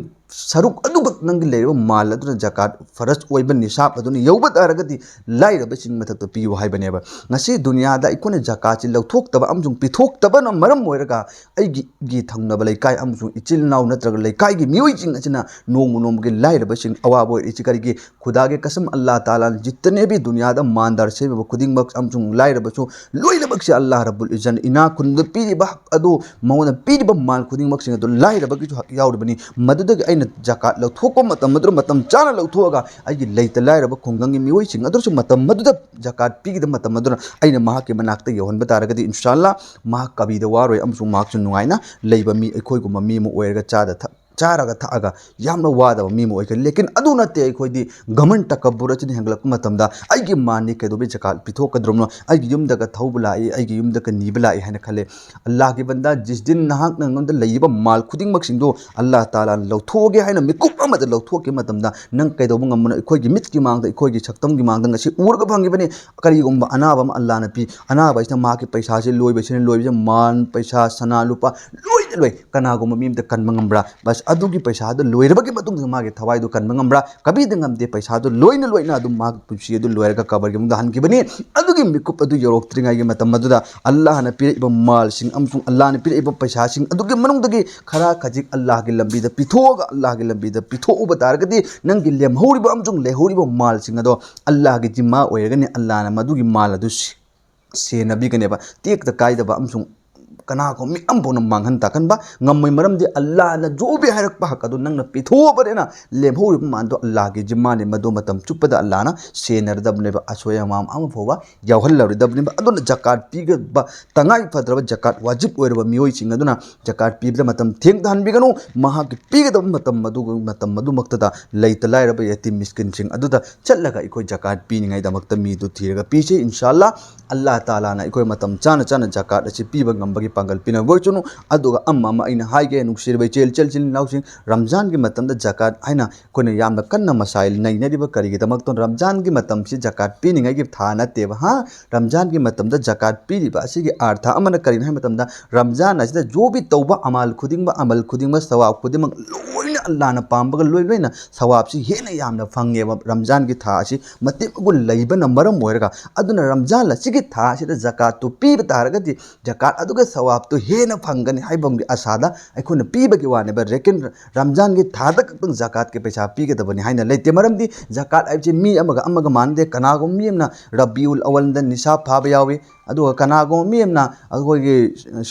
ꯁꯔꯨꯛ ꯑꯗꯨꯈꯛ ꯅꯪꯒꯤ ꯂꯩꯔꯤꯕ ꯃꯥꯜ ꯑꯗꯨꯅ ꯖꯀꯥꯠ ꯐꯔꯖ ꯑꯣꯏꯕ ꯅꯤꯁꯥꯕ ꯑꯗꯨꯅ ꯌꯧꯕ ꯇꯥꯔꯒꯗꯤ ꯂꯥꯏꯔꯕꯁꯤꯡ ꯃꯊꯛꯇ ꯄꯤꯌꯨ ꯍꯥꯏꯕꯅꯦꯕ꯫ ꯉꯁꯤ ꯗꯨꯅꯤꯌꯥꯗ ꯑꯩꯈꯣꯏꯅ ꯖꯀꯥꯠꯁꯤ ꯂꯧꯊꯣꯛꯇꯕ ꯑꯃꯁꯨꯡ ꯄꯤꯊꯣꯛꯇꯕꯅ ꯃꯔꯝ ꯑꯣꯏꯔꯒ ꯑꯩꯒꯤ ꯊꯪꯅꯕ ꯂꯩꯀꯥꯏ ꯑꯃꯁꯨꯡ ꯏꯆꯤꯜ ꯏꯅꯥꯎ ꯅꯠꯇ꯭ꯔꯒ ꯂꯩꯀꯥꯏꯒꯤ ꯃꯤꯑꯣꯏꯁꯤꯡ ꯑꯁꯤꯅ ꯅꯣꯡꯃ ꯅꯣꯡꯃꯒꯤ ꯂꯥꯏꯔꯕꯁꯤꯡ ꯑꯋꯥꯕ ꯑꯣꯏꯔꯤꯁꯤ ꯀꯔꯤꯒꯤ? ꯈꯨꯗꯥꯒꯤ ꯀꯁꯝ, ꯑꯜꯂꯥꯍ ꯇꯥꯂꯥꯅ ꯖꯤꯠꯇꯅꯦꯕꯤ ꯗꯨꯅꯤꯌꯥꯗ ꯃꯥꯟꯗꯥꯔ ꯁꯦꯝꯃꯤꯕ ꯈꯨꯗꯤꯡꯃꯛ ꯑꯃꯁꯨꯡ ꯂꯥꯏꯔꯕꯁꯨ ꯂꯣꯏꯅꯃꯛꯁꯦ ꯑꯜꯂꯥꯍ ꯔꯕꯨꯜ ꯏꯖꯟ ꯏꯅꯥꯛ ꯈꯨꯟꯕꯗ ꯄꯤꯔꯤꯕ ꯍꯛ ꯑꯗꯨ, ꯃꯉꯣꯟꯗ ꯄꯤꯔꯤꯕ ꯃꯥꯜ ꯈꯨꯗꯤꯡꯃꯛꯁꯤꯡ ꯑꯗꯨ ꯂꯥꯏꯔꯕꯒꯤꯁꯨ ꯍꯛ ꯌꯥꯎꯔꯤꯕꯅꯤ꯫ ꯃꯗꯨꯗꯒꯤ ꯑꯩꯅ ꯖꯀꯥꯠ ꯂꯧꯊꯣꯛꯄ ꯃꯇꯝ ꯑꯗꯨꯗ ꯃꯇꯝ ꯆꯥꯅ ꯂꯧꯊꯣꯛꯑꯒ ꯑꯩꯒꯤ ꯂꯩꯇ ꯂꯥꯏꯔꯕ ꯈꯨꯡꯒꯪꯒꯤ ꯃꯤꯑꯣꯏꯁꯤꯡ ꯑꯗꯨꯁꯨ ꯃꯇꯝ ꯑꯗꯨꯗ ꯖꯀꯥꯠ ꯄꯤꯒꯗꯕ ꯃꯇꯝ ꯑꯗꯨꯅ ꯑꯩꯅ ꯃꯍꯥꯛꯀꯤ ꯃꯅꯥꯛꯇ ꯌꯧꯍꯟꯕ ꯇꯥꯔꯒꯗꯤ, ꯏꯟꯁꯥ ꯑꯜꯂꯥꯍ, ꯃꯍꯥꯛ ꯀꯕꯤꯗ ꯋꯥꯔꯣꯏ ꯑꯃꯁꯨꯡ ꯃꯍꯥꯛꯁꯨ ꯅꯨꯡꯉꯥꯏꯅ ꯂꯩꯕ ꯃꯤ, ꯑꯩꯈꯣꯏꯒꯨꯝꯕ ꯃꯤ ꯑꯃ ꯑꯣꯏꯔꯒ ꯆꯥꯗ ꯊꯛ ꯆꯥꯔꯒ ꯊꯛꯑꯒ ꯌꯥꯝꯅ ꯋꯥꯗꯕ ꯃꯤ ꯑꯃ ꯑꯣꯏꯒꯅꯤ꯫ ꯂꯦꯀꯤꯟ ꯑꯗꯨ ꯅꯠꯇꯦ, ꯑꯩꯈꯣꯏꯗꯤ ꯒꯃꯟ ꯇꯀꯕꯨꯔ ꯑꯁꯤꯅ ꯍꯦꯟꯒꯠꯂꯛꯄ ꯃꯇꯝꯗ ꯑꯩꯒꯤ ꯃꯥꯟꯅꯤ ꯀꯩꯗꯧꯕꯩ ꯖꯀꯥꯠ ꯄꯤꯊꯣꯛꯀꯗ꯭ꯔꯣꯝꯅꯣ? ꯑꯩꯒꯤ ꯌꯨꯝꯗꯒ ꯊꯧꯕ ꯂꯥꯛꯏ, ꯑꯩꯒꯤ ꯌꯨꯝꯗꯒ ꯅꯤꯕ ꯂꯥꯛꯏ ꯍꯥꯏꯅ ꯈꯜꯂꯦ꯫ ꯑꯜꯂꯥꯍꯒꯤ ꯕꯟꯗꯥ, ꯖꯤꯁ ꯗꯤꯟ ꯅꯍꯥꯛꯅ ꯑꯩꯉꯣꯟꯗ ꯂꯩꯔꯤꯕ ꯃꯥꯜ ꯈꯨꯗꯤꯡꯃꯛꯁꯤꯡꯗꯨ ꯑꯜꯂꯥꯍ ꯇꯥꯂꯥꯅ ꯂꯧꯊꯣꯛꯑꯒꯦ ꯍꯥꯏꯅ ꯃꯤꯀꯨꯞ ꯑꯃꯗ ꯂꯧꯊꯣꯛꯈꯤꯕ ꯃꯇꯝꯗ ꯅꯪ ꯀꯩꯗꯧꯕ ꯉꯝꯕꯅꯣ? ꯑꯩꯈꯣꯏꯒꯤ ꯃꯤꯠꯀꯤ ꯃꯥꯡꯗ, ꯑꯩꯈꯣꯏꯒꯤ ꯁꯛꯇꯝꯒꯤ ꯃꯥꯡꯗ ꯉꯁꯤ ꯎꯔꯒ ꯐꯪꯉꯤꯕꯅꯤ꯫ ꯀꯔꯤꯒꯨꯝꯕ ꯑꯅꯥꯕ ꯑꯃ ꯑꯜꯂꯥꯍꯅ ꯄꯤ, ꯑꯅꯥꯕ ꯑꯁꯤꯅ ꯃꯍꯥꯛꯀꯤ ꯄꯩꯁꯥꯁꯤ ꯂꯣꯏꯕꯁꯤꯅ ꯂꯣꯏꯕꯁꯤꯅ ꯃꯥꯜ, ꯄꯩꯁꯥ, ꯁꯅꯥ, ꯂꯨꯄꯥ ꯂꯣꯏꯅ ꯂꯣꯏ꯫ ꯀꯅꯥꯒꯨꯝꯕ ꯃꯤ ꯑꯃꯗ ꯀꯟꯕ ꯉꯝꯕ꯭ꯔꯥ? ꯕꯁ ꯑꯗꯨꯒꯤ ꯄꯩꯁꯥꯗꯨ ꯂꯣꯏꯔꯕꯒꯤ ꯃꯇꯨꯡꯗ ꯃꯥꯒꯤ ꯊꯋꯥꯏꯗꯨ ꯀꯟꯕ ꯉꯝꯕ꯭ꯔꯥ? ꯀꯕꯤꯗ ꯉꯝꯗꯦ꯫ ꯄꯩꯁꯥꯗꯨ ꯂꯣꯏꯅ ꯂꯣꯏꯅ ꯑꯗꯨꯝ ꯃꯍꯥꯛ ꯄꯨꯟꯁꯤ ꯑꯗꯨ ꯂꯣꯏꯔꯒ ꯀꯕꯔꯒꯤ ꯃꯅꯨꯡꯗ ꯍꯟꯈꯤꯕꯅꯤ꯫ ꯑꯗꯨꯒꯤ ꯃꯤꯀꯨꯞ ꯑꯗꯨ ꯌꯧꯔꯛꯇ꯭ꯔꯤꯉꯩꯒꯤ ꯃꯇꯝ ꯑꯗꯨꯗ ꯑꯜꯂꯥꯍꯅ ꯄꯤꯔꯛꯏꯕ ꯃꯥꯜꯁꯤꯡ ꯑꯃꯁꯨꯡ ꯑꯜꯂꯥꯍꯅ ꯄꯤꯔꯛꯏꯕ ꯄꯩꯁꯥꯁꯤꯡ ꯑꯗꯨꯒꯤ ꯃꯅꯨꯡꯗꯒꯤ ꯈꯔ ꯈꯖꯤꯛ ꯑꯜꯂꯥꯍꯒꯤ ꯂꯝꯕꯤꯗ ꯄꯤꯊꯣꯛꯑꯒ, ꯑꯜꯂꯥꯍꯒꯤ ꯂꯝꯕꯤꯗ ꯄꯤꯊꯣꯛꯎꯕ ꯇꯥꯔꯒꯗꯤ ꯅꯪꯒꯤ ꯂꯦꯝꯍꯧꯔꯤꯕ ꯑꯃꯁꯨꯡ ꯂꯩꯍꯧꯔꯤꯕ ꯃꯥꯜꯁꯤꯡ ꯑꯗꯣ ꯑꯜꯂꯥꯍꯒꯤ ꯖꯤꯝꯃꯥ ꯑꯣꯏꯔꯒꯅꯤ꯫ ꯑꯜꯂꯥꯍꯅ ꯃꯗꯨꯒꯤ ꯃꯥꯜ ꯑꯗꯨ ꯁꯤ-, ꯁꯦꯟꯅꯕꯤꯒꯅꯦꯕ꯫ ꯇꯦꯛꯇ ꯀꯥꯏꯗꯕ ꯑꯃꯁꯨꯡ ꯀꯅꯥꯒꯨꯝꯕ ꯃꯤ ꯑꯃꯐꯥꯎꯅ ꯃꯥꯡꯍꯟ ꯇꯥꯛꯍꯟꯕ ꯉꯝꯃꯣꯏ꯫ ꯃꯔꯝꯗꯤ ꯑꯜꯂꯥꯍꯅ ꯖꯣ ꯚꯤ ꯍꯥꯏꯔꯛꯄ ꯍꯛ ꯑꯗꯨ ꯅꯪꯅ ꯄꯤꯊꯣꯛꯑꯕꯅꯤꯅ ꯂꯦꯝꯍꯧꯔꯤꯕ ꯃꯥꯟꯗꯣ ꯑꯜꯂꯥꯍꯒꯤ ꯖꯤꯝꯃꯥꯅꯤ꯫ ꯃꯗꯨ ꯃꯇꯝ ꯆꯨꯞꯄꯗ ꯑꯜꯂꯥꯍꯅ ꯁꯦꯟꯅꯔꯗꯕꯅꯦꯕ꯫ ꯑꯁꯣꯏ ꯑꯉꯥꯝ ꯑꯃ ꯐꯥꯎꯕ ꯌꯥꯎꯍꯜꯂꯔꯣꯏꯗꯕꯅꯦꯕ꯫ ꯑꯗꯨꯅ ꯖꯀꯥꯠ ꯄꯤꯒꯗꯕ, ꯇꯉꯥꯏ ꯐꯗ꯭ꯔꯕ ꯖꯀꯥꯠ ꯋꯥꯖꯤꯕ ꯑꯣꯏꯔꯕ ꯃꯤꯑꯣꯏꯁꯤꯡ ꯑꯗꯨꯅ ꯖꯀꯥꯠ ꯄꯤꯕꯗ ꯃꯇꯝ ꯊꯦꯡꯊꯍꯟꯕꯤꯒꯅꯨ꯫ ꯃꯍꯥꯛꯀꯤ ꯄꯤꯒꯗꯕ ꯃꯇꯝ ꯑꯗꯨꯒꯤ ꯃꯇꯝ ꯑꯗꯨꯃꯛꯇꯗ ꯂꯩꯇ ꯂꯥꯏꯔꯕ ꯌꯇꯤꯝ ꯃꯤꯁꯀꯤꯟꯁꯤꯡ ꯑꯗꯨꯗ ꯆꯠꯂꯒ ꯑꯩꯈꯣꯏ ꯖꯀꯥꯠ ꯄꯤꯅꯤꯡꯉꯥꯏꯗꯃꯛꯇ ꯃꯤꯗꯨ ꯊꯤꯔꯒ ꯄꯤꯁꯤ꯫ ꯏꯟꯁꯥ ꯑꯜꯂꯥ, ꯑꯜꯂꯥꯍ ꯇꯥꯂꯥꯅ ꯑꯩꯈꯣꯏ ꯃꯇꯝ ꯆꯥꯅ ꯆꯥꯅ ꯖꯀꯥꯠ ꯑꯁꯤ ꯄꯤꯕ ꯉꯝꯕꯒꯤ ꯄꯥꯡꯒꯜ ꯄꯤꯅꯕ ꯑꯣꯏꯁꯅꯨ꯫ ꯑꯗꯨꯒ ꯑꯃ ꯑꯃ ꯑꯩꯅ ꯍꯥꯏꯒꯦ, ꯅꯨꯡꯁꯤꯔꯕ ꯏꯆꯦꯜ ꯏꯆꯜ ꯏꯆꯤꯜ ꯏꯅꯥꯎꯁꯤꯡ, ꯔꯝꯖꯥꯟꯒꯤ ꯃꯇꯝꯗ ꯖꯀꯥꯠ ꯍꯥꯏꯅ ꯑꯩꯈꯣꯏꯅ ꯌꯥꯝꯅ ꯀꯟꯅ ꯃꯁꯥꯏꯜ ꯅꯩꯅꯔꯤꯕ ꯀꯔꯤꯒꯤꯗꯃꯛꯇꯅꯣ? ꯔꯝꯖꯥꯟꯒꯤ ꯃꯇꯝꯁꯤ ꯖꯀꯥꯠ ꯄꯤꯅꯤꯡꯉꯥꯏꯒꯤ ꯊꯥ ꯅꯠꯇꯦꯕ꯫ ꯍꯥ, ꯔꯝꯖꯥꯟꯒꯤ ꯃꯇꯝꯗ ꯖꯀꯥꯠ ꯄꯤꯔꯤꯕ ꯑꯁꯤꯒꯤ ꯑꯥꯔꯊ ꯑꯃꯅ ꯀꯔꯤꯅꯣ ꯍꯥꯏꯕ ꯃꯇꯝꯗ, ꯔꯝꯖꯥꯟ ꯑꯁꯤꯗ ꯖꯣ ꯚꯤ ꯇꯧꯕ ꯑꯃꯥꯜ ꯈꯨꯗꯤꯡꯃꯛ, ꯑꯃꯜ ꯈꯨꯗꯤꯡꯃꯛ, ꯁꯋꯥꯕ ꯈꯨꯗꯤꯡꯃꯛ ꯂꯣꯏꯅ ꯑꯜꯂꯥꯍꯅ ꯄꯥꯝꯕꯒ ꯂꯣꯏ ꯂꯣꯏꯅ ꯁꯋꯥꯕꯁꯤ ꯍꯦꯟꯅ ꯌꯥꯝꯅ ꯐꯪꯉꯦꯕ꯫ ꯔꯝꯖꯥꯟꯒꯤ ꯊꯥ ꯑꯁꯤ ꯃꯇꯤꯛ ꯃꯒꯨꯟ ꯂꯩꯕꯅ ꯃꯔꯝ ꯑꯣꯏꯔꯒ, ꯑꯗꯨꯅ ꯔꯝꯖꯥꯟ ꯑꯁꯤꯒꯤ ꯊꯥ ꯑꯁꯤꯗ ꯖꯀꯥꯠꯇꯨ ꯄꯤꯕ ꯇꯥꯔꯒꯗꯤ ꯖꯀꯥꯠ ꯑꯗꯨꯒ ꯁꯋꯥꯕꯇꯨ ꯍꯦꯟꯅ ꯐꯪꯒꯅꯤ ꯍꯥꯏꯕꯒꯤ ꯑꯁꯥꯗ ꯑꯩꯈꯣꯏꯅ ꯄꯤꯕꯒꯤ ꯋꯥꯅꯦꯕ꯫ ꯔꯦꯀꯟ ꯔꯝꯖꯥꯟꯒꯤ ꯊꯥꯗ ꯈꯛꯇꯪ ꯖꯀꯥꯠꯀꯤ ꯄꯩꯁꯥ ꯄꯤꯒꯗꯕꯅꯤ ꯍꯥꯏꯅ ꯂꯩꯇꯦ꯫ ꯃꯔꯝꯗꯤ ꯖꯀꯥꯠ ꯍꯥꯏꯕꯁꯤ ꯃꯤ ꯑꯃꯒ ꯑꯃꯒ ꯃꯥꯟꯅꯗꯦ꯫ ꯀꯅꯥꯒꯨꯝꯕ ꯃꯤ ꯑꯃꯅ ꯔꯕꯤꯎꯜ ꯑꯋꯜꯗ ꯅꯤꯁꯥꯕ ꯐꯥꯕ ꯌꯥꯎꯏ, ꯑꯗꯨꯒ ꯀꯅꯥꯒꯨꯝꯕ ꯃꯤ ꯑꯃꯅ ꯑꯩꯈꯣꯏꯒꯤ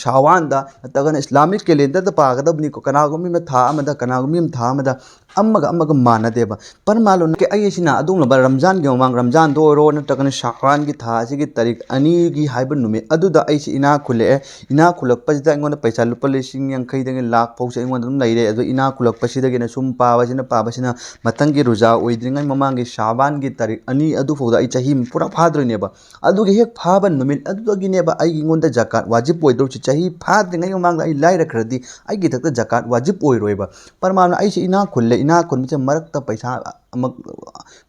ꯁꯥꯋꯥꯟꯗ ꯅꯠꯇ꯭ꯔꯒꯅ ꯏꯁꯂꯥꯃꯤꯛ ꯀꯦꯂꯦꯟꯗꯔꯗ ꯄꯥꯒꯗꯕꯅꯤꯀꯣ꯫ ꯀꯅꯥꯒꯨꯝꯕ ꯃꯤ ꯑꯃꯅ ꯊꯥ ꯑꯃꯗ, ꯀꯅꯥꯒꯨꯝꯕ ꯃꯤ ꯑꯃꯅ ꯊꯥ ꯑꯃꯗ, ꯑꯃꯒ ꯑꯃꯒ ꯃꯥꯟꯅꯗꯦꯕ꯫ ꯄꯔꯃꯥꯂꯣꯟ ꯑꯩꯁꯤꯅ ꯑꯗꯨꯒꯨꯝꯂꯕ ꯔꯝꯖꯥꯟꯒꯤ ꯃꯃꯥꯡ, ꯔꯝꯖꯥꯟꯗ ꯑꯣꯏꯔꯣ ꯅꯠꯇ꯭ꯔꯒꯅ ꯁꯥꯋꯥꯟꯒꯤ ꯊꯥ ꯑꯁꯤꯒꯤ ꯇꯥꯔꯤꯛ ꯑꯅꯤꯒꯤ ꯍꯥꯏꯕ ꯅꯨꯃꯤꯠ ꯑꯗꯨꯗ ꯑꯩꯁꯤ ꯏꯅꯥꯛ ꯈꯨꯜꯂꯛꯑꯦ꯫ ꯏꯅꯥꯛ ꯈꯨꯜꯂꯛꯄꯁꯤꯗ ꯑꯩꯉꯣꯟꯗ ꯄꯩꯁꯥ ꯂꯨꯄꯥ ꯂꯤꯁꯤꯡ ꯌꯥꯡꯈꯩꯗꯒꯤ ꯂꯥꯛ ꯐꯥꯎꯁꯦ ꯑꯩꯉꯣꯟꯗ ꯑꯗꯨꯝ ꯂꯩꯔꯦ꯫ ꯑꯗꯣ ꯏꯅꯥꯛ ꯈꯨꯜꯂꯛꯄꯁꯤꯗꯒꯤꯅ ꯁꯨꯝ ꯄꯥꯕꯁꯤꯅ, ꯄꯥꯕꯁꯤꯅ ꯃꯊꯪꯒꯤ ꯔꯨꯖꯥ ꯑꯣꯏꯗ꯭ꯔꯤꯉꯩ ꯃꯃꯥꯡꯒꯤ ꯁꯥꯕꯥꯟꯒꯤ ꯇꯥꯔꯤꯛ ꯑꯅꯤ ꯑꯗꯨꯐꯥꯎꯗ ꯑꯩ ꯆꯍꯤ ꯄꯨꯔꯥ ꯐꯥꯗ꯭ꯔꯣꯏꯅꯦꯕ꯫ ꯑꯗꯨꯒꯤ ꯍꯦꯛ ꯐꯥꯕ ꯅꯨꯃꯤꯠ ꯑꯗꯨꯗꯒꯤꯅꯦꯕ ꯑꯩꯉꯣꯟꯗ ꯖꯀꯥꯠ ꯋꯥꯖꯤꯕ ꯑꯣꯏꯗꯧꯔꯤꯁꯤ꯫ ꯆꯍꯤ ꯐꯥꯗ꯭ꯔꯤꯉꯩ ꯃꯃꯥꯡꯗ ꯑꯩ ꯂꯥꯏꯔꯈ꯭ꯔꯗꯤ ꯑꯩꯒꯤ ꯏꯊꯛꯇ ꯖꯀꯥꯠ ꯋꯥꯖꯤꯕ ꯑꯣꯏꯔꯣꯏꯕ꯫ ꯄꯔꯃꯥꯟꯅ ꯑꯩꯁꯦ ꯏꯅꯥꯛ ꯈꯨꯜꯂꯦ, ꯏꯅꯥꯛ ꯈꯨꯟꯕꯁꯦ ꯃꯔꯛꯇ ꯄꯩꯁꯥ ꯑꯃ,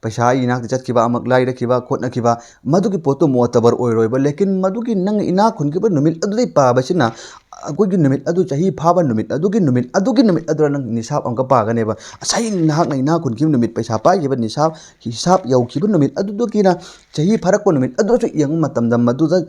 ꯄꯩꯁꯥ ꯑꯩ ꯏꯅꯥꯛꯇ ꯆꯠꯈꯤꯕ, ꯑꯃꯨꯛ ꯂꯥꯏꯔꯛꯈꯤꯕ, ꯈꯣꯠꯅꯈꯤꯕ, ꯃꯗꯨꯒꯤ ꯄꯣꯠꯇꯨ ꯃꯣꯇꯕꯔ ꯑꯣꯏꯔꯣꯏꯕ꯫ ꯂꯦꯀꯤꯟ ꯃꯗꯨꯒꯤ ꯅꯪ ꯏꯅꯥꯛ ꯈꯨꯟꯈꯤꯕ ꯅꯨꯃꯤꯠ ꯑꯗꯨꯗꯩ ꯄꯥꯕꯁꯤꯅ ꯑꯩꯈꯣꯏꯒꯤ ꯅꯨꯃꯤꯠ ꯑꯗꯨ, ꯆꯍꯤ ꯐꯥꯕ ꯅꯨꯃꯤꯠ ꯑꯗꯨꯒꯤ ꯅꯨꯃꯤꯠ ꯑꯗꯨꯒꯤ ꯅꯨꯃꯤꯠ ꯑꯗꯨꯗ ꯅꯪ ꯅꯤꯁꯥꯞ ꯑꯃꯨꯛꯀ ꯄꯥꯒꯅꯦꯕ꯫ ꯉꯁꯥꯏ ꯅꯍꯥꯛꯅ ꯏꯅꯥꯛ ꯈꯨꯟꯈꯤꯕ ꯅꯨꯃꯤꯠ, ꯄꯩꯁꯥ ꯄꯥꯏꯈꯤꯕ ꯅꯤꯁꯥꯞ, ꯍꯤꯁꯥꯞ ꯌꯧꯈꯤꯕ ꯅꯨꯃꯤꯠ ꯑꯗꯨꯗꯒꯤꯅ ꯆꯍꯤ ꯐꯥꯔꯛꯄ ꯅꯨꯃꯤꯠ ꯑꯗꯨꯁꯨ ꯌꯦꯡꯕ ꯃꯇꯝꯗ, ꯃꯗꯨꯗ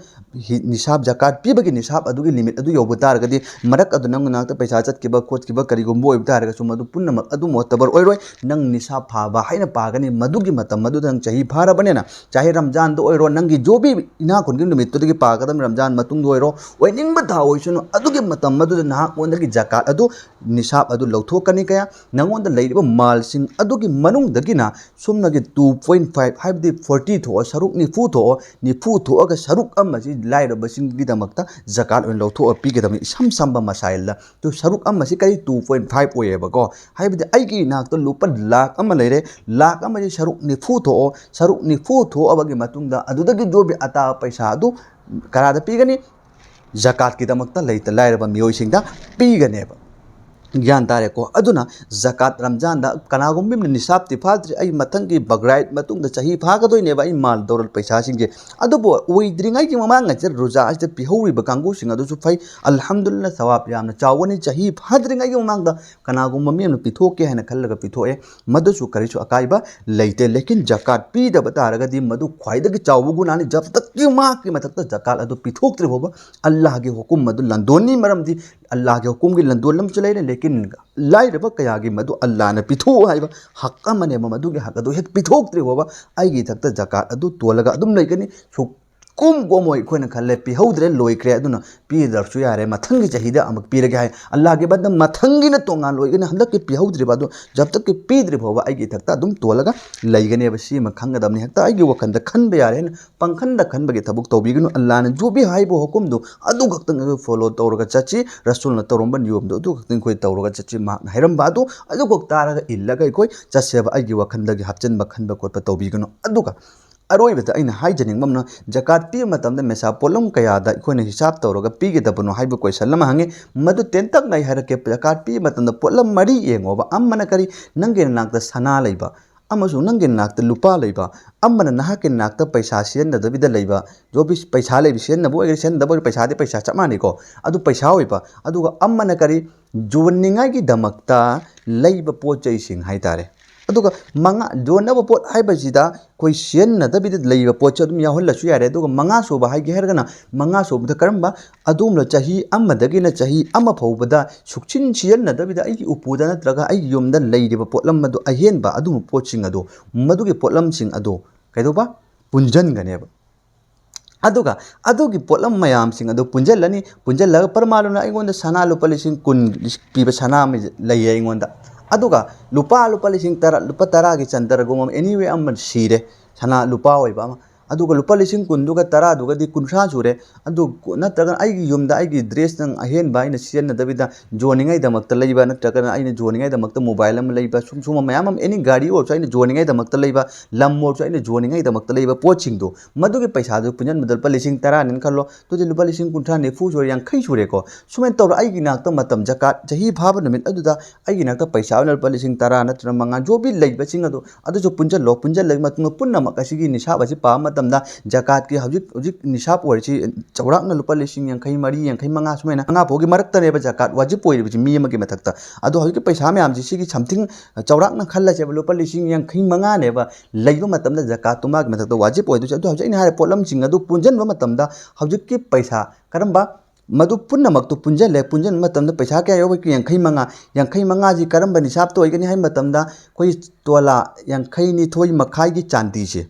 ꯍꯤ-, ꯅꯤꯁꯥꯞ, ꯖꯀꯥꯠ ꯄꯤꯕꯒꯤ ꯅꯤꯁꯥꯞ ꯑꯗꯨꯒꯤ ꯂꯤꯃꯤꯠ ꯑꯗꯨ ꯌꯧꯕ ꯇꯥꯔꯒꯗꯤ, ꯃꯔꯛ ꯑꯗꯨ ꯅꯪ ꯅꯅꯥꯛꯇ ꯄꯩꯁꯥ ꯆꯠꯈꯤꯕ ꯈꯣꯠꯈꯤꯕ ꯀꯔꯤꯒꯨꯝꯕ ꯑꯣꯏꯕ ꯇꯥꯔꯒꯁꯨ, ꯃꯗꯨ ꯄꯨꯝꯅꯃꯛ ꯑꯗꯨ ꯃꯣꯠꯇꯕꯔ ꯑꯣꯏꯔꯣꯏ꯫ ꯅꯪ ꯅꯤꯁꯥꯞ ꯐꯥꯕ ꯍꯥꯏꯅ ꯄꯥꯒꯅꯤ꯫ ꯃꯗꯨꯒꯤ ꯃꯇꯝ ꯑꯗꯨꯗ ꯅꯪ ꯆꯍꯤ ꯐꯥꯔꯕꯅꯤꯅ, ꯆꯍꯤ ꯔꯝꯖꯥꯟꯗ ꯑꯣꯏꯔꯣ, ꯅꯪꯒꯤ ꯖꯣꯕꯤ ꯏꯅꯥꯛ ꯈꯨꯟꯒꯤ ꯅꯨꯃꯤꯠꯇꯨꯗꯒꯤ ꯄꯥꯒꯗꯕꯅꯤ꯫ ꯔꯝꯖꯥꯟ ꯃꯇꯨꯡꯗ ꯑꯣꯏꯔꯣ, ꯑꯣꯏꯅꯤꯡꯕ ꯊꯥ ꯑꯣꯏꯁꯅꯨ, ꯑꯗꯨꯒꯤ ꯃꯇꯝ ꯑꯗꯨꯗ ꯅꯍꯥꯛꯉꯣꯟꯗꯒꯤ ꯖꯀꯥꯠ ꯑꯗꯨ, ꯅꯤꯁꯥꯞ ꯑꯗꯨ ꯂꯧꯊꯣꯛꯀꯅꯤ꯫ ꯀꯌꯥ? ꯅꯪꯉꯣꯟꯗ ꯂꯩꯔꯤꯕ ꯃꯥꯜꯁꯤꯡ ꯑꯗꯨꯒꯤ ꯃꯅꯨꯡꯗꯒꯤꯅ ꯁꯨꯞꯅꯒꯤ two point five, ꯍꯥꯏꯕꯗꯤ forty ꯊꯣꯛꯑꯣ, ꯁꯔꯨꯛ ꯅꯤꯐꯨ ꯊꯣꯛꯑꯣ, ꯅꯤꯐꯨ ꯊꯣꯛꯑꯒ ꯁꯔꯨꯛ ꯑꯃꯁꯤ ꯂꯥꯏꯔꯕꯁꯤꯡꯒꯤꯗꯃꯛꯇ ꯖꯀꯥꯠ ꯑꯣꯏꯅ ꯂꯧꯊꯣꯛꯑ ꯄꯤꯒꯗꯕꯅꯤ꯫ ꯏꯁꯝ ꯁꯝꯕ ꯃꯁꯥꯏꯜꯗ꯫ ꯇꯨ ꯁꯔꯨꯛ ꯑꯃꯁꯤ ꯀꯔꯤ? Two point five ꯑꯣꯏꯌꯦꯕꯀꯣ꯫ ꯍꯥꯏꯕꯗꯤ ꯑꯩꯒꯤ ꯏꯅꯥꯛꯇ ꯂꯨꯄꯥ ꯂꯥꯈ ꯑꯃ ꯂꯩꯔꯦ, ꯂꯥꯈ ꯑꯃꯁꯤ ꯁꯔꯨꯛ ꯅꯤꯐꯨ ꯊꯣꯛꯑꯣ, ꯁꯔꯨꯛ ꯅꯤꯐꯨ ꯊꯣꯛꯑꯕꯒꯤ ꯃꯇꯨꯡꯗ ꯑꯗꯨꯗꯒꯤ ꯖꯣꯕꯤ ꯑꯇꯥꯕ ꯄꯩꯁꯥ ꯑꯗꯨ ꯀꯅꯥꯗ ꯄꯤꯒꯅꯤ? ꯖꯀꯥꯠꯀꯤꯗꯃꯛꯇ ꯂꯩꯇ ꯂꯥꯏꯔꯕ ꯃꯤꯑꯣꯏꯁꯤꯡꯗ ꯄꯤꯒꯅꯦꯕ꯫ ꯒ꯭ꯌꯥꯟ ꯇꯥꯔꯦꯀꯣ? ꯑꯗꯨꯅ ꯖꯀꯥꯠ ꯔꯝꯖꯥꯟꯗ ꯀꯅꯥꯒꯨꯝꯕ ꯑꯃꯅ ꯅꯤꯁꯥꯞꯇꯤ ꯐꯥꯗ꯭ꯔꯤ, ꯑꯩ ꯃꯊꯪꯒꯤ ꯕꯒ꯭ꯔꯥꯏꯠ ꯃꯇꯨꯡꯗ ꯆꯍꯤ ꯐꯥꯒꯗꯣꯏꯅꯦꯕ ꯑꯩ ꯃꯥꯜ ꯗꯧꯂꯠ ꯄꯩꯁꯥꯁꯤꯡꯁꯦ, ꯑꯗꯨꯕꯨ ꯑꯣꯏꯗ꯭ꯔꯤꯉꯩꯒꯤ ꯃꯃꯥꯡ ꯑꯁꯤꯗ ꯔꯣꯖꯥ ꯑꯁꯤꯗ ꯄꯤꯍꯧꯔꯤꯕ ꯀꯥꯡꯕꯨꯁꯤꯡ ꯑꯗꯨꯁꯨ ꯐꯩ, ꯑꯜꯍꯝꯗꯨꯂꯤꯜꯂꯥ, ꯁꯋꯥꯕ ꯌꯥꯝꯅ ꯆꯥꯎꯒꯅꯤ꯫ ꯆꯍꯤ ꯐꯥꯗ꯭ꯔꯤꯉꯩꯒꯤ ꯃꯃꯥꯡꯗ ꯀꯅꯥꯒꯨꯝꯕ ꯃꯤ ꯑꯃꯅ ꯄꯤꯊꯣꯛꯀꯦ ꯍꯥꯏꯅ ꯈꯜꯂꯒ ꯄꯤꯊꯣꯛꯑꯦ, ꯃꯗꯨꯁꯨ ꯀꯔꯤꯁꯨ ꯑꯀꯥꯏꯕ ꯂꯩꯇꯦ꯫ ꯂꯦꯀꯤꯟ ꯖꯀꯥꯠ ꯄꯤꯗꯕ ꯇꯥꯔꯒꯗꯤ ꯃꯗꯨ ꯈ꯭ꯋꯥꯏꯗꯒꯤ ꯆꯥꯎꯕ ꯒꯨꯅꯥꯅꯤ꯫ ꯖꯕ ꯇꯛꯀꯤ ꯃꯥꯛꯀꯤ ꯃꯊꯛꯇ ꯖꯀꯥꯠ ꯑꯗꯨ ꯄꯤꯊꯣꯛꯇ꯭ꯔꯤ ꯐꯥꯎꯕ ꯑꯜꯂꯥꯍꯒꯤ ꯍꯨꯀꯨꯝ ꯑꯗꯨ ꯂꯥꯟꯗꯣꯟꯅꯤ꯫ ꯃꯔꯝꯗꯤ ꯑꯜꯂꯥꯍꯒꯤ ꯍꯨꯀꯨꯝꯒꯤ ꯂꯥꯟꯗꯣꯟ ꯑꯃꯁꯨ ꯂꯩꯔꯦ, ꯂꯦꯀꯤꯟ ꯂꯥꯏꯔꯕ ꯀꯌꯥꯒꯤ ꯃꯗꯨ ꯑꯜꯂꯥꯍꯅ ꯄꯤꯊꯣꯛꯎ ꯍꯥꯏꯕ ꯍꯛ ꯑꯃꯅꯦꯕ꯫ ꯃꯗꯨꯒꯤ ꯍꯛ ꯑꯗꯨ ꯍꯦꯛ ꯄꯤꯊꯣꯛꯇ꯭ꯔꯤ ꯐꯥꯎꯕ ꯑꯩꯒꯤ ꯏꯊꯛꯇ ꯖꯀꯥꯠ ꯑꯗꯨ ꯇꯣꯜꯂꯒ ꯑꯗꯨꯝ ꯂꯩꯒꯅꯤ꯫ ꯁꯨꯛ ꯀꯨꯝ ꯀꯣꯝꯃꯣꯏ꯫ ꯑꯩꯈꯣꯏꯅ ꯈꯜꯂꯦ, ꯄꯤꯍꯧꯗ꯭ꯔꯦ, ꯂꯣꯏꯈ꯭ꯔꯦ, ꯑꯗꯨꯅ ꯄꯤꯗ꯭ꯔꯁꯨ ꯌꯥꯔꯦ, ꯃꯊꯪꯒꯤ ꯆꯍꯤꯗ ꯑꯃꯨꯛ ꯄꯤꯔꯒꯦ ꯍꯥꯏ꯫ ꯑꯜꯂꯥꯍꯒꯤ ꯕꯟꯗ, ꯃꯊꯪꯒꯤꯅ ꯇꯣꯉꯥꯟ ꯑꯣꯏꯒꯅꯤ꯫ ꯍꯟꯗꯛꯀꯤ ꯄꯤꯍꯧꯗ꯭ꯔꯤꯕ ꯑꯗꯨ, ꯖꯕ ꯇꯛꯀꯤ ꯄꯤꯗ꯭ꯔꯤ ꯐꯥꯎꯕ ꯑꯩꯒꯤ ꯏꯊꯛꯇ ꯑꯗꯨꯝ ꯇꯣꯜꯂꯒ ꯂꯩꯒꯅꯦꯕ꯫ ꯁꯤꯃ ꯈꯪꯒꯗꯕꯅꯤ꯫ ꯍꯦꯛꯇ ꯑꯩꯒꯤ ꯋꯥꯈꯜꯗ ꯈꯟꯕ ꯌꯥꯔꯦ ꯍꯥꯏꯅ ꯄꯪꯈꯟꯗ ꯈꯟꯕꯒꯤ ꯊꯕꯛ ꯇꯧꯕꯤꯒꯅꯨ꯫ ꯑꯜꯂꯥꯍꯅ ꯖꯣꯕꯤ ꯍꯥꯏꯕ ꯍꯨꯀꯨꯝꯗꯨ ꯑꯗꯨ ꯈꯛꯇꯪ ꯑꯩꯈꯣꯏ ꯐꯣꯂꯣ ꯇꯧꯔꯒ ꯆꯠꯁꯤ, ꯔꯁꯨꯜꯅ ꯇꯧꯔꯝꯕ ꯅꯤꯌꯣꯝꯗꯨ ꯑꯗꯨ ꯈꯛꯇꯪ ꯑꯩꯈꯣꯏ ꯇꯧꯔꯒ ꯆꯠꯁꯤ, ꯃꯍꯥꯛꯅ ꯍꯥꯏꯔꯝꯕ ꯑꯗꯨ ꯑꯗꯨ ꯈꯛ ꯇꯥꯔꯒ ꯏꯜꯂꯒ ꯑꯩꯈꯣꯏ ꯆꯠꯁꯦꯕ꯫ ꯑꯩꯒꯤ ꯋꯥꯈꯜꯗꯒꯤ ꯍꯥꯞꯆꯤꯟꯕ ꯈꯟꯕ ꯈꯣꯠꯄ ꯇꯧꯕꯤꯒꯅꯨ꯫ ꯑꯗꯨꯒ ꯑꯔꯣꯏꯕꯗ ꯑꯩꯅ ꯍꯥꯏꯖꯅꯤꯡꯕ ꯑꯃꯅ, ꯖꯀꯥꯠ ꯄꯤꯕ ꯃꯇꯝꯗ ꯃꯦꯁꯥ ꯄꯣꯠꯂꯝ ꯀꯌꯥꯗ ꯑꯩꯈꯣꯏꯅ ꯍꯤꯁꯥꯕ ꯇꯧꯔꯒ ꯄꯤꯒꯗꯕꯅꯣ ꯍꯥꯏꯕ ꯀꯣꯏꯁꯟ ꯑꯃ ꯍꯪꯉꯤ꯫ ꯃꯗꯨ ꯇꯦꯟꯇꯛꯅ ꯑꯩ ꯍꯥꯏꯔꯛꯀꯦ꯫ ꯖꯀꯥꯠ ꯄꯤꯕ ꯃꯇꯝꯗ ꯄꯣꯠꯂꯝ ꯃꯔꯤ ꯌꯦꯡꯉꯣꯕ꯫ ꯑꯃꯅ ꯀꯔꯤ? ꯅꯪꯒꯤ ꯅꯅꯥꯛꯇ ꯁꯅꯥ ꯂꯩꯕ, ꯑꯃꯁꯨꯡ ꯅꯪꯒꯤ ꯅꯥꯛꯇ ꯂꯨꯄꯥ ꯂꯩꯕ, ꯑꯃꯅ ꯅꯍꯥꯛꯀꯤ ꯅꯥꯛꯇ ꯄꯩꯁꯥ ꯁꯤꯖꯤꯟꯅꯗꯕꯤꯗ ꯂꯩꯕ, ꯖꯣꯕꯤ ꯄꯩꯁꯥ ꯂꯩꯕ, ꯁꯤꯖꯤꯟꯅꯕ ꯑꯣꯏꯒꯦꯔꯥ ꯁꯤꯖꯤꯟꯅꯗꯕ ꯑꯣꯏꯒꯦꯔꯥ, ꯄꯩꯁꯥꯗꯤ ꯄꯩꯁꯥ ꯆꯞ ꯃꯥꯟꯅꯩꯀꯣ, ꯑꯗꯨ ꯄꯩꯁꯥ ꯑꯣꯏꯕ꯫ ꯑꯗꯨꯒ ꯑꯃꯅ ꯀꯔꯤ? ꯌꯣꯟꯅꯤꯡꯉꯥꯏꯒꯤꯗꯃꯛꯇ ꯂꯩꯕ ꯄꯣꯠ ꯆꯩꯁꯤꯡ ꯍꯥꯏꯇꯥꯔꯦ꯫ ꯑꯗꯨꯒ ꯃꯉꯥ, ꯌꯣꯟꯅꯕ ꯄꯣꯠ ꯍꯥꯏꯕꯁꯤꯗ ꯑꯩꯈꯣꯏ ꯁꯤꯖꯤꯟꯅꯗꯕꯤꯗ ꯂꯩꯕ ꯄꯣꯠꯁꯨ ꯑꯗꯨꯝ ꯌꯥꯎꯍꯜꯂꯁꯨ ꯌꯥꯔꯦ꯫ ꯑꯗꯨꯒ ꯃꯉꯥ ꯁꯨꯕ ꯍꯥꯏꯒꯦ ꯍꯥꯏꯔꯒꯅ, ꯃꯉꯥ ꯁꯨꯕꯗ ꯀꯔꯝꯕ? ꯑꯗꯣꯝꯅ ꯆꯍꯤ ꯑꯃꯗꯒꯤꯅ ꯆꯍꯤ ꯑꯃ ꯐꯥꯎꯕꯗ ꯁꯨꯛꯁꯤꯟ ꯁꯤꯖꯤꯟꯅꯗꯕꯤꯗ ꯑꯩꯒꯤ ꯎꯄꯨꯗ ꯅꯠꯇ꯭ꯔꯒ ꯑꯩꯒꯤ ꯌꯨꯝꯗ ꯂꯩꯔꯤꯕ ꯄꯣꯠꯂꯝ ꯑꯗꯨ, ꯑꯍꯦꯟꯕ ꯑꯗꯨꯒꯨꯝꯕ ꯄꯣꯠꯁꯤꯡ ꯑꯗꯣ, ꯃꯗꯨꯒꯤ ꯄꯣꯠꯂꯝꯁꯤꯡ ꯑꯗꯣ ꯀꯩꯗꯧꯕ? ꯄꯨꯟꯁꯤꯟꯒꯅꯦꯕ꯫ ꯑꯗꯨꯒ ꯑꯗꯨꯒꯤ ꯄꯣꯠꯂꯝ ꯃꯌꯥꯝꯁꯤꯡ ꯑꯗꯨ ꯄꯨꯟꯁꯤꯜꯂꯅꯤ꯫ ꯄꯨꯟꯁꯤꯜꯂꯒ ꯄꯔꯃꯥꯂꯨꯅ ꯑꯩꯉꯣꯟꯗ ꯁꯅꯥ ꯂꯨꯄꯥ ꯂꯤꯁꯤꯡ ꯀꯨꯟ ꯄꯤꯕ ꯁꯅꯥ ꯑꯃ ꯂꯩꯌꯦ ꯑꯩꯉꯣꯟꯗ꯫ ꯑꯗꯨꯒ ꯂꯨꯄꯥ, ꯂꯨꯄꯥ ꯂꯤꯁꯤꯡ ꯇꯔꯥ, ꯂꯨꯄꯥ ꯇꯔꯥꯒꯤ ꯆꯟꯗ꯭ꯔꯒꯨꯝꯕ ꯑꯃ, anyway ꯑꯃ ꯁꯤꯔꯦ, ꯁꯅꯥ ꯂꯨꯄꯥ ꯑꯣꯏꯕ ꯑꯃ꯫ ꯑꯗꯨꯒ ꯂꯨꯄꯥ ꯂꯤꯁꯤꯡ ꯀꯨꯟꯗꯨꯒ ꯇꯔꯥꯗꯨꯒꯗꯤ ꯀꯨꯟꯊ꯭ꯔꯥ ꯁꯨꯔꯦ꯫ ꯑꯗꯨ ꯀꯣ-, ꯅꯠꯇ꯭ꯔꯒꯅ ꯑꯩꯒꯤ ꯌꯨꯝꯗ ꯑꯩꯒꯤ dress ꯅꯪ ꯑꯍꯦꯟꯕ ꯑꯩꯅ ꯁꯤꯖꯤꯟꯅꯗꯕꯤꯗ ꯌꯣꯟꯅꯤꯡꯉꯥꯏꯗꯃꯛꯇ ꯂꯩꯕ, ꯅꯠꯇ꯭ꯔꯒꯅ ꯑꯩꯅ ꯌꯣꯟꯅꯤꯡꯉꯥꯏꯗꯃꯛꯇ mobile ꯑꯃ ꯂꯩꯕ, ꯁꯨꯝ ꯁꯨꯝꯕ ꯃꯌꯥꯝ ꯑꯃ, any ꯒꯥꯔꯤ ꯑꯣꯏꯔꯁꯨ ꯑꯩꯅ ꯌꯣꯟꯅꯤꯡꯉꯥꯏꯗꯃꯛꯇ ꯂꯩꯕ, ꯂꯝ ꯑꯣꯏꯔꯁꯨ ꯑꯩꯅ ꯌꯣꯟꯅꯤꯡꯉꯥꯏꯗꯃꯛꯇ ꯂꯩꯕ ꯄꯣꯠꯁꯤꯡꯗꯣ, ꯃꯗꯨꯒꯤ ꯄꯩꯁꯥꯗꯨ ꯄꯨꯟꯁꯤꯟꯕꯗ ꯂꯨꯄꯥ ꯂꯤꯁꯤꯡ ꯇꯔꯥꯅꯦꯅ ꯈꯜꯂꯣ꯫ ꯑꯗꯨꯗꯤ ꯂꯨꯄꯥ ꯂꯤꯁꯤꯡ ꯀꯨꯟꯊ꯭ꯔꯥ, ꯅꯤꯐꯨ ꯁꯨꯔꯦ, ꯌꯥꯡꯈꯩ ꯁꯨꯔꯦꯀꯣ꯫ ꯁꯨꯃꯥꯏꯅ ꯇꯧꯔ ꯑꯩꯒꯤ ꯅꯥꯛꯇ ꯃꯇꯝ ꯖꯀꯥꯠ ꯆꯍꯤ ꯐꯥꯕ ꯅꯨꯃꯤꯠ ꯑꯗꯨꯗ ꯑꯩꯒꯤ ꯅꯥꯛꯇ ꯄꯩꯁꯥ ꯑꯣꯏꯅ ꯂꯨꯄꯥ ꯂꯤꯁꯤꯡ ꯇꯔꯥ ꯅꯠꯇ꯭ꯔꯒ ꯃꯉꯥ, ꯖꯣꯕꯤ ꯂꯩꯕꯁꯤꯡ ꯑꯗꯨ, ꯑꯗꯨꯁꯨ ꯄꯨꯟꯁꯤꯜꯂꯣ꯫ ꯄꯨꯟꯁꯤꯜꯂꯕ ꯃꯇꯨꯡꯗ ꯄꯨꯝꯅꯃꯛ ꯑꯁꯤꯒꯤ ꯅꯤꯁꯥꯕ ꯑꯁꯤ ꯄꯥꯕ ꯃꯇꯝꯗ ꯖꯀꯥꯠꯀꯤ ꯍꯧꯖꯤꯛ, ꯍꯧꯖꯤꯛ ꯅꯤꯁꯥꯕ ꯑꯣꯏꯔꯤꯁꯤ ꯆꯥꯎꯔꯥꯛꯅ ꯂꯨꯄꯥ ꯂꯤꯁꯤꯡ ꯌꯥꯡꯈꯩ ꯃꯔꯤ, ꯌꯥꯡꯈꯩ ꯃꯉꯥ ꯁꯨꯃꯥꯏꯅ, ꯃꯉꯥ ꯐꯥꯎꯒꯤ ꯃꯔꯛꯇꯅꯦꯕ ꯖꯀꯥꯠ ꯋꯥꯖꯤꯕ ꯑꯣꯏꯔꯤꯕꯁꯤ ꯃꯤ ꯑꯃꯒꯤ ꯃꯊꯛꯇ꯫ ꯑꯗꯣ ꯍꯧꯖꯤꯛꯀꯤ ꯄꯩꯁꯥ ꯃꯌꯥꯝꯁꯤ ꯁꯤꯒꯤ something ꯆꯥꯎꯔꯥꯛꯅ ꯈꯜꯂꯁꯦꯕ, ꯂꯨꯄꯥ ꯂꯤꯁꯤꯡ ꯌꯥꯡꯈꯩ ꯃꯉꯥꯅꯦꯕ ꯂꯩꯕ ꯃꯇꯝꯗ ꯖꯀꯥꯠꯇꯨ ꯃꯥꯒꯤ ꯃꯊꯛꯇ ꯋꯥꯖꯤꯕ ꯑꯣꯏꯗꯣꯏꯁꯦ꯫ ꯑꯗꯣ ꯍꯧꯖꯤꯛ ꯑꯩꯅ ꯍꯥꯏꯔꯤꯕ ꯄꯣꯠꯂꯝꯁꯤꯡ ꯑꯗꯨ ꯄꯨꯟꯁꯤꯟꯕ ꯃꯇꯝꯗ ꯍꯧꯖꯤꯛꯀꯤ ꯄꯩꯁꯥ ꯀꯔꯝꯕ, ꯃꯗꯨ ꯄꯨꯝꯅꯃꯛꯇꯨ ꯄꯨꯟꯁꯤꯜꯂꯦ꯫ ꯄꯨꯟꯁꯤꯟꯕ ꯃꯇꯝꯗ ꯄꯩꯁꯥ ꯀꯌꯥ ꯌꯧꯏ? ꯌꯥꯡꯈꯩ ꯃꯉꯥ꯫ ꯌꯥꯡꯈꯩ ꯃꯉꯥꯁꯤ ꯀꯔꯝꯕ ꯅꯤꯁꯥꯞꯇ ꯑꯣꯏꯒꯅꯤ ꯍꯥꯏꯕ ꯃꯇꯝꯗ ꯑꯩꯈꯣꯏ ꯇꯣꯂꯥ ꯌꯥꯡꯈꯩ ꯅꯤꯊꯣꯏ ꯃꯈꯥꯏꯒꯤ ꯆꯥꯟꯗꯤꯁꯦ,